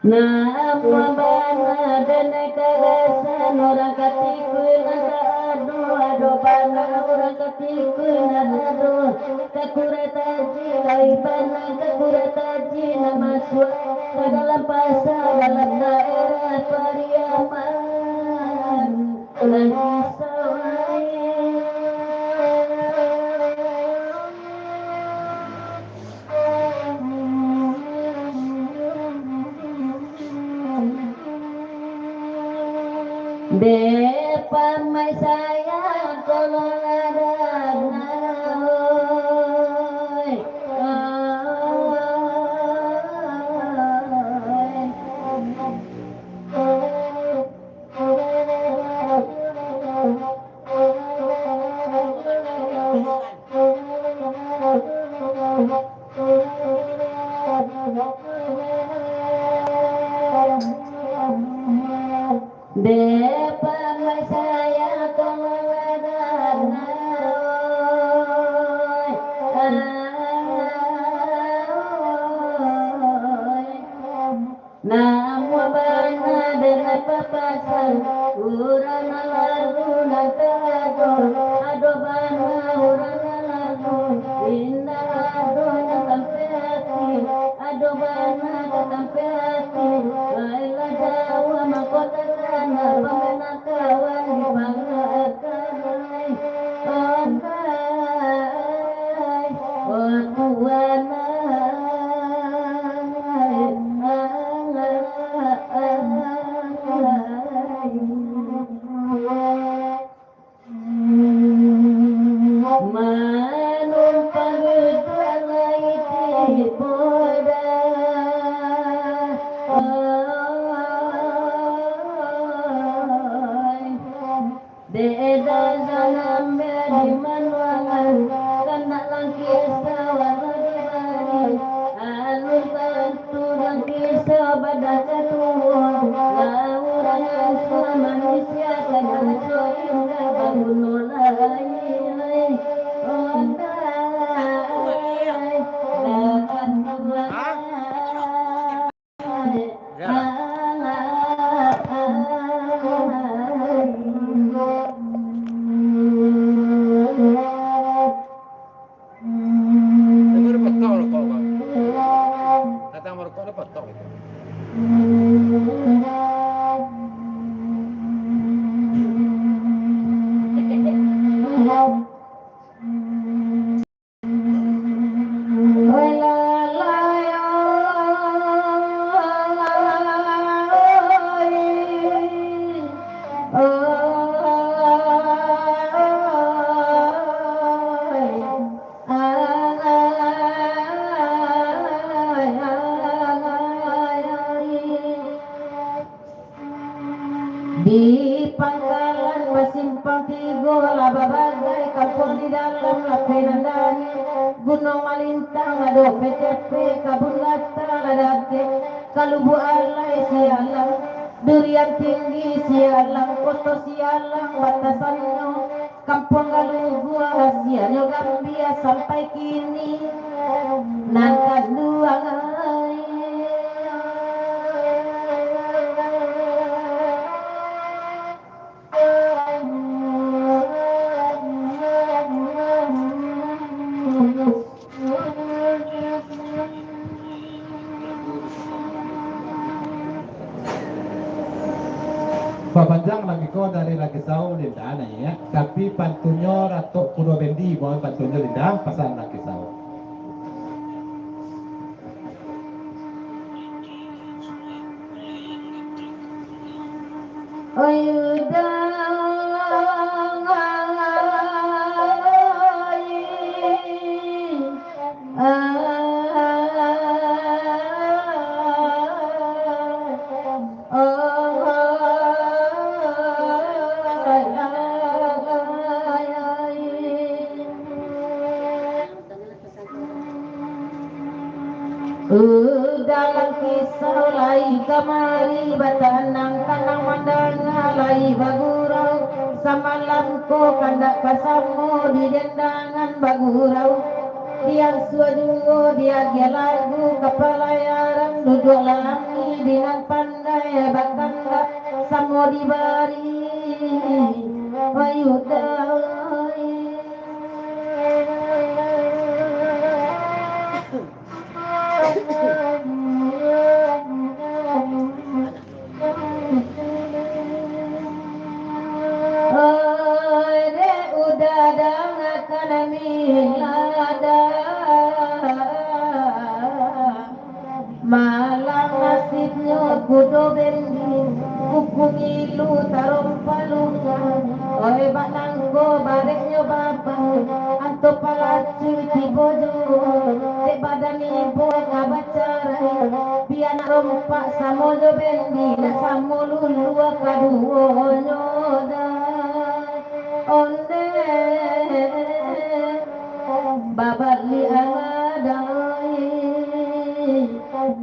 Namuah bana den karasan urang ka tikun nan ka ado, ado bana urang ka tikun nan ado. Ka Kuretaji lai bana, ka Kuretaji nan masuak ka dalam pasa, dalam daerah Pariaman. Dek pamaik sayang, tolong ladang, oi. Dek pamaik sayang, tolong ladang, oi. Namuah bana den papasan, urang nan lalu nan ka ado, ado bana urang nan lalu, indak ado nan tampek ati, ado bana ka tampek ati, lai lah jauah mangko takana, pamenang kawan di pangakkan, ai, oh, ai, oh, Tuhan, ai. Manumpang duduak lai di poda. Dek dajan ambek di manuangan, kandak langkisa walau di bari. Alun tantu langkisa badanga tuo, lah urang asuah manusia, kandak so indak baguno lai. Ondai, dakan Tuhan. Ya. Tapi udah potong rokok, Bang. Datang merokok, udah potong itu. Di pangkalan basimpang tigo, lah babagai kampuang di dalam lapeh nan dari. Gunuang Malintang ado P T P, Kabun Lata lah dakek, ka Lubuak Alai Sialang, Durian Tinggi Sialang, Koto Sialang batasannyo. Kampuang Galuh Buah rahasianyo gambia sampai kini. Nan kanduang ai. Ko dari Lakisau Linda naiak, tapi pantunnyo ratok kudo bendi, bukan pantunnyo Linda, pasan Lakisau. Oi, dang, ai. Dalam kisah lai kamari batanang, tanang mandanga lai bagurau. Samalam ko kandak ka samo di dendangan bagurau. Diansuah juo diagiah lagu kapalayaran, duduaklah ami di nan pandai bakandak, samo dibari payudak. Oi, dek uda dangakan milada. Malang nasibnyo kudo bendi, kuku ngilu tarompa lungga. Oi, bak nangko bareknyo babau, anto palacuik tibo juo, dek badan ibo ka bacarai. Bia nak rompak samo jo bendi, nak samo lulua kaduonyo dai. Ondeh, babaliak dai. Oi,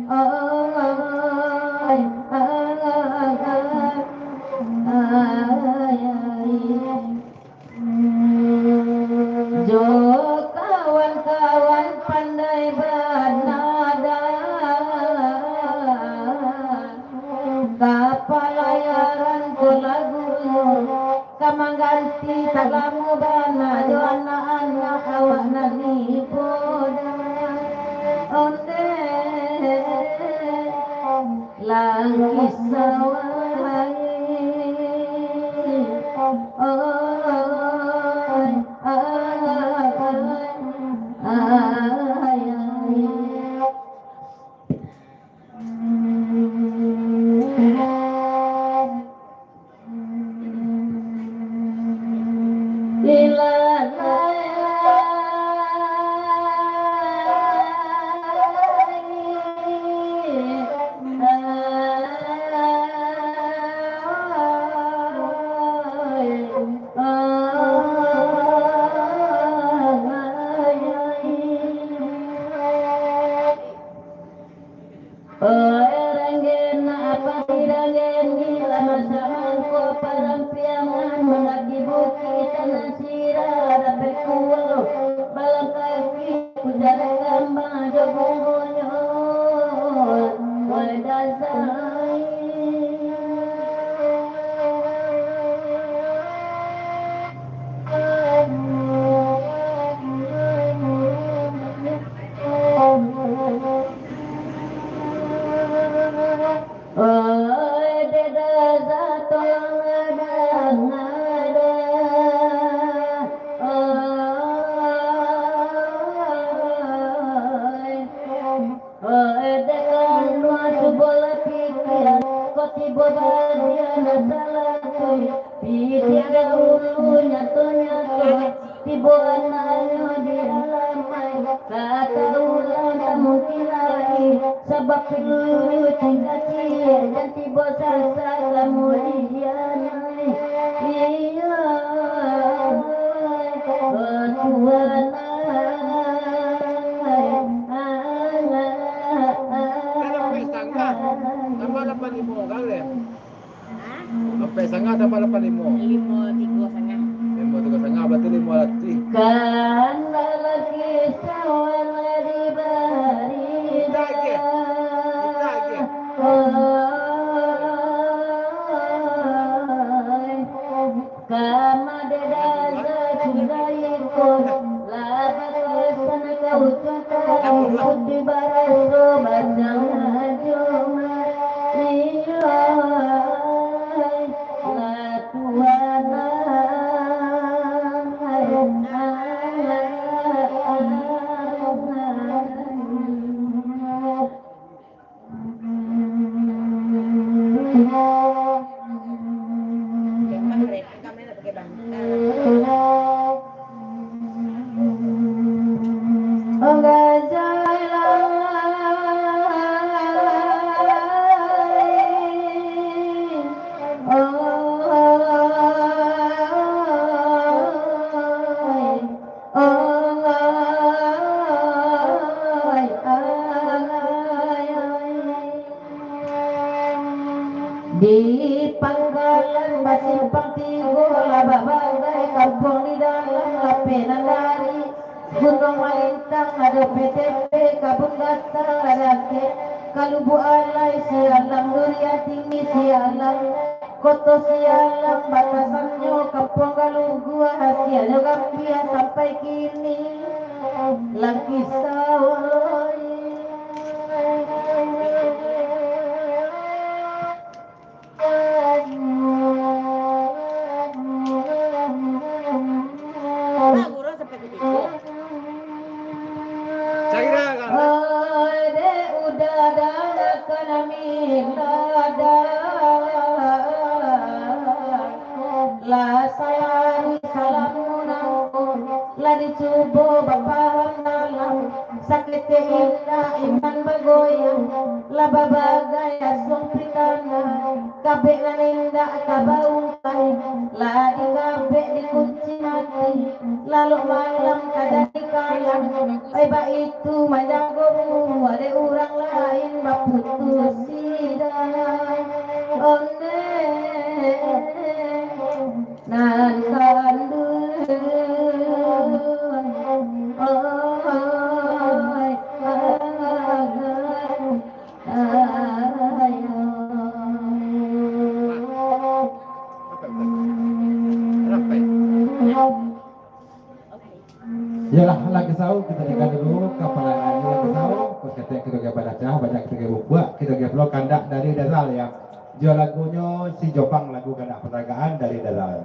ai, ai, ai. Jo kawan-kawan pandai banada, kapalayaran ko lagunyo, ka mangganti tak lamo bana jo anak-anak awak nan ibo dai. Ondeh. Langkih sawah lai. Oi, ai, ai, ai. Oi, ranggen, apa ti ranggen, di lama samangko parampiangan, mandaki bukik tanah sirah, dapek kuwau, balang kaki, kujalan kambang jo bungonyo, oi, dasai. Oi, dek daza tolong ada, ada. Oi. Oi, dek anuah cubolah pikia, kok tibo badian salah tu. Pikia dahulu nyato-nyato, tibo anaknyo di alamai. Kata urang tak mungkin lai, sabab pilu cingkacik, jan tibo sasak kamudian. Iyo, oh Tuhan ai. Kan ampek sanga, tambah lapan limo urang leh. Ampek sanga tambah lapan limo. Limo tigo sanga. Limo tigo sanga, barati limo ratuih. Kan lalaki sawan dibari. Minta agiah. Minta agiah. Oi. Kama dek daza sudah iko, lah batasan kau cunto, putih baraso basang ajo mah. Iyo, lah tu Tigo lah babagai kampuang di dalam lapeh nan dari Gunuang Malintang, ado P T P, Kabun Gata, Ragake, Kalubuak Alai, Sialam, Durian Tinggi, Sialam, Koto Sialam, batasannyo Kampuang Galuguah, Sianyo Gambia sampai kini. Langkisau. Lagu urang sampai kutigo. Caira kan? Oi, dek, udah dah kami ladang. Lah salari salam nangko, lah dicubo bapaham dalam. Saketek indak iman bagoyang, lah babagai asuang pitanah. Kabek nan indak ka baungkai, lah dikabek dikunci mati. Lalok malam ka jadi kalang, oi baitu manjago buah dek urang lain baputusi dah. Ondeh. Nan kanduang, oi, agai, agai. Iyolah, Langkisau, kito tingga dulu kapalangan Langkisau. Pas katek kito ka badacah, banyak kito ka bubuak, kito ka pulo kandak dari Dazal, yo. Jo lagunyo Si Jopang, lagu Kandak Patagaan dari Dazal.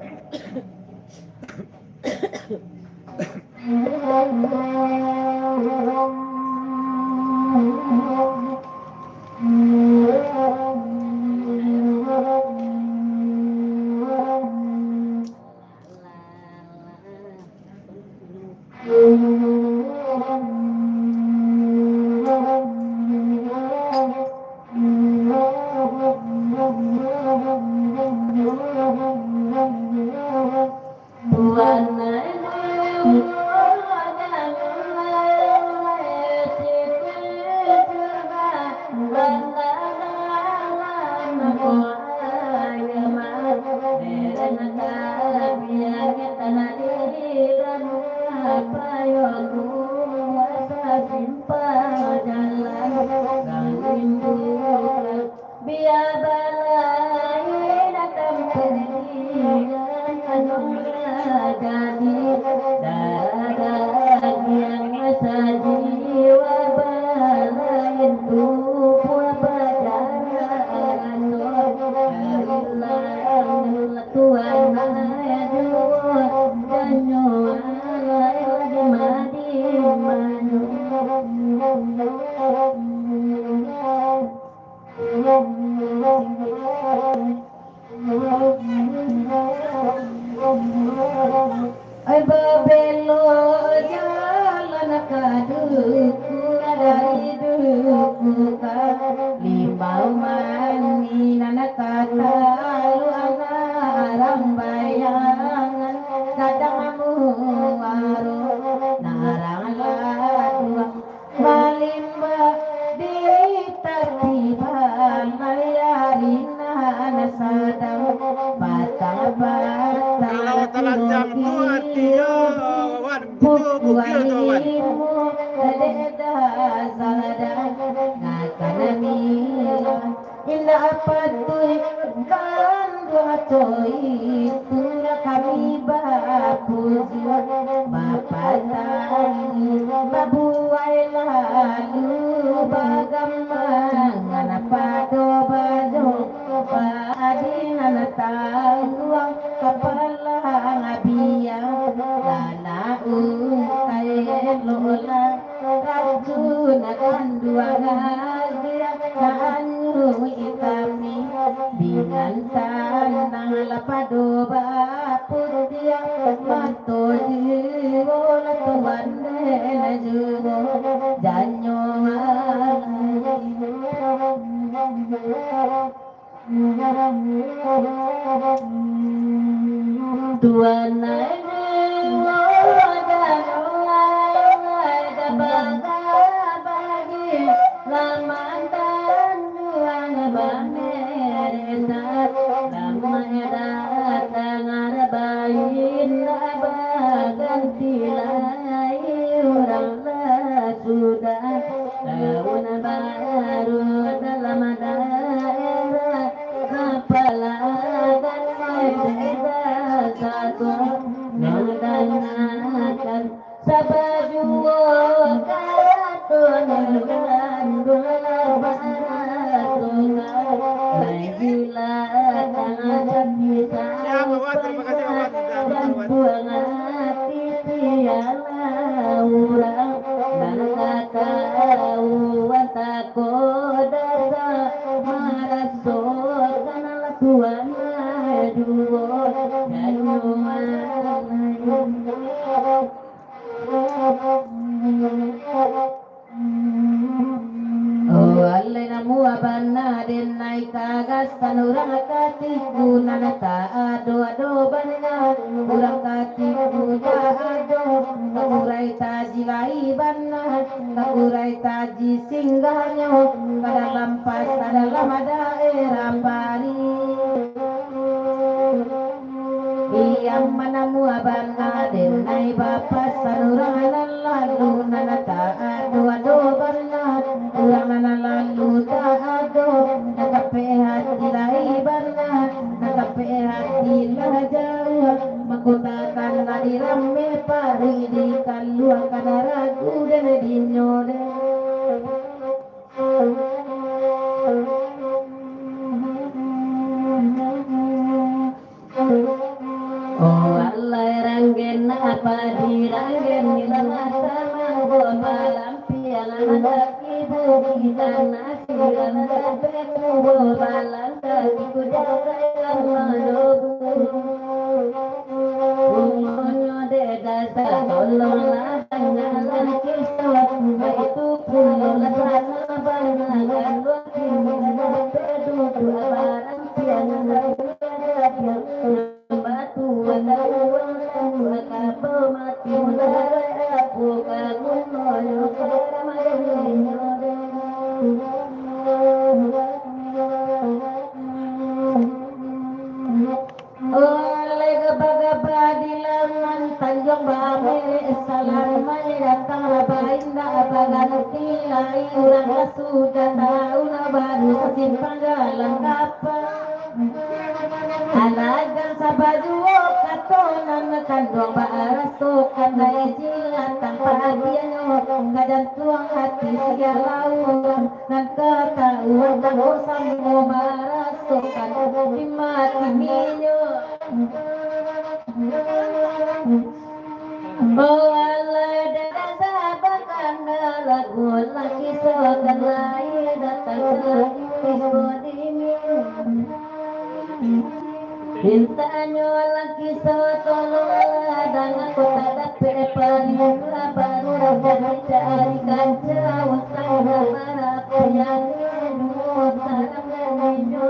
Bia balai datang padigan, anung lah jadi darah dagiang, sajiwa balain tubuah bajarak raso. Karilah Tuan ai juo, janyo alai di madi manu. Ai babelok jalan ka duku, dari duku ka Limau Manih, nan ka talu Anak Rambayangan, Gadang Muaro, Narang Laduang. Malimbak di tapi balai ari nan sadang, batang-batang. Kalau talancang tu artinyo, Wan, bukil tu, bukil tu, Wan. Dek dah sadang, ngakan nila. Indak patuik kanduang coyi, itulah kami bapuji, bapatani, babuwai lalu bagamang, nan pado bajong, padi nan tangguang, kapalang biang, nan ungkai elok lah. Racun kanduang agiah, nan anyuik kami, binatang nan lah pado baputiah, mato jiwo lah tuan den juo, janyo alai. Tuan ai jiwo, janyo alai, gabagabagi, laman tanjuang bameresan, lamai datang. Baganti lai urang lah sudah, tahun baru dalam daerah, apalagan beda satu, nan dangakan sabajuo karato, nan ganduang lah barato, lai gila tangan sakit. Siap, Wan. Terima kasih, Wan. Sudah, Wan. Urang nan katahuan tako dasa, marasokan lah tuan duo, dan Oh, alai namuah bana den nai kagasan urang katiku nan tak ado-ado bana. Urang katiku tak ado, kakurai taji lai bana, kakurai taji singgahnyo ka dalam pasa dalam daerah Pari. Iyo manamuah bana den nai bapasan urang nan lalu nan tak ado-ado bana. Urang nan lalu tak ado, nan kapek hati lai bana, nan kapek hati lah jauah. Mako takkan lah dirame Pari, dikaluakan ragu den dinyo den. Oh, alai ranggen apa di ranggen ni lah masa manggo balampiang, mandaki bukik tanah sirah, mandaki kubo balang. Oleh gaba-gaba di laman Tanjuang Bamirek, salamai datang lah baindak baganti lai. Urang lah sudah tahu lah baru sasimpang jalan kapa. Alagan sabajuo kato nan kanduang barasokan, lai jilatang padiahnyo ka jantuang hati sagalo urang. Nan katahuan dangko samo marasokan, di mati minyo. Oh, alai dada sabakan lagu lagi sokan lai datang lagi tibo di minyo. Mintanyo laki sotolong ladang, kok tak dapek paliang, baru dapek cari kanca, utang barapo yang duo tarang dan inyo.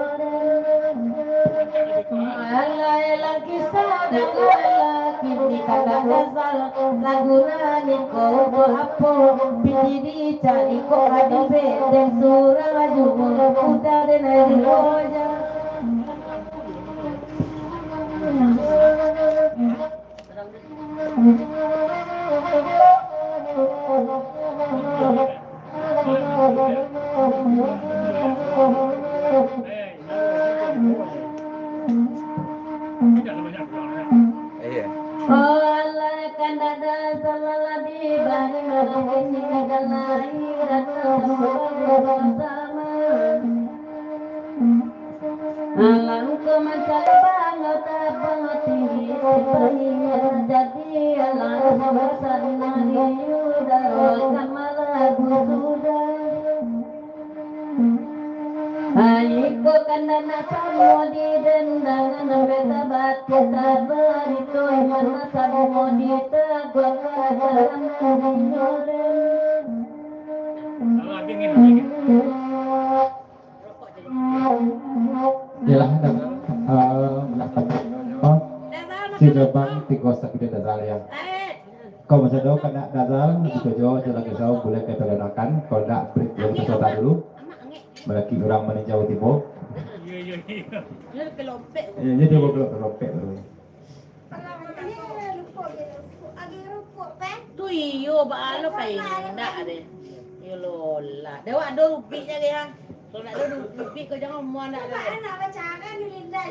Alai laki sadang laki ni kada kasal, lagu nani ko ubo apo, piti dicari ko adi bedeng surang, juo kuda den ari boja. Iyo. Alah, kan dada salah di bari, makin ni kan lain, datang sama. Alah, ko mancari bango tabang tinggi, pahinyo jadi alah, sama-sama di udaro, sama lagu sudah. Iko kan nak samo di dendang, nan beta batia tabarito, iman nak samo di taguak, karajaran nan dinyoren. Yalah, dah, eh, nak, oh, si Jabang tigo sakit dah, ya. Kau macam tu, kena Dazal, gitu jo, jalan ke jauh, boleh kita doakan. Kalau nak, break dulu, kita sebentar dulu. Melaki orang meninjau tibo. Iya, iya, iya. Dia kelopek. Iya, dia tibo kelopek, kelopek dulu. Iyo, baa lo ka indak deh. Iyo lo lah. Dek awak ado rupiknyo ge, ha. Kalau ndak ado rupik, kau jangan omuah ndak ado. Mak, nak bacara ni, Linda.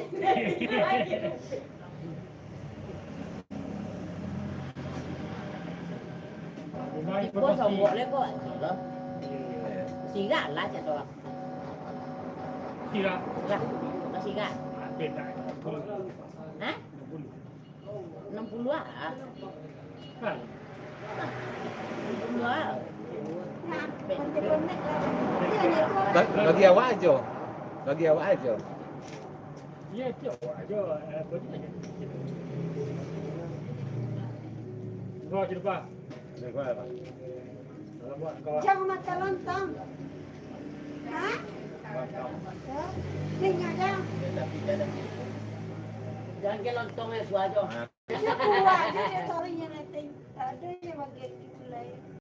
Iko sombok le ko. Sirak lah, cak sorak. Sirak. Lah, sirak. Ha? Enam puluh ah. Kan? Enam puluh ah. Ba-, bagi awak ajo. Bagi awak ajo. Iya, tiap awak ajo. Eh, bagi aja. Gua aja lupa. Jangan makan lontong. Hah? Tinggal dah. Jangan ke lontong ya, suah aja. Suah aja dia taruh yang nanti. Tak ada yang bagi gulai.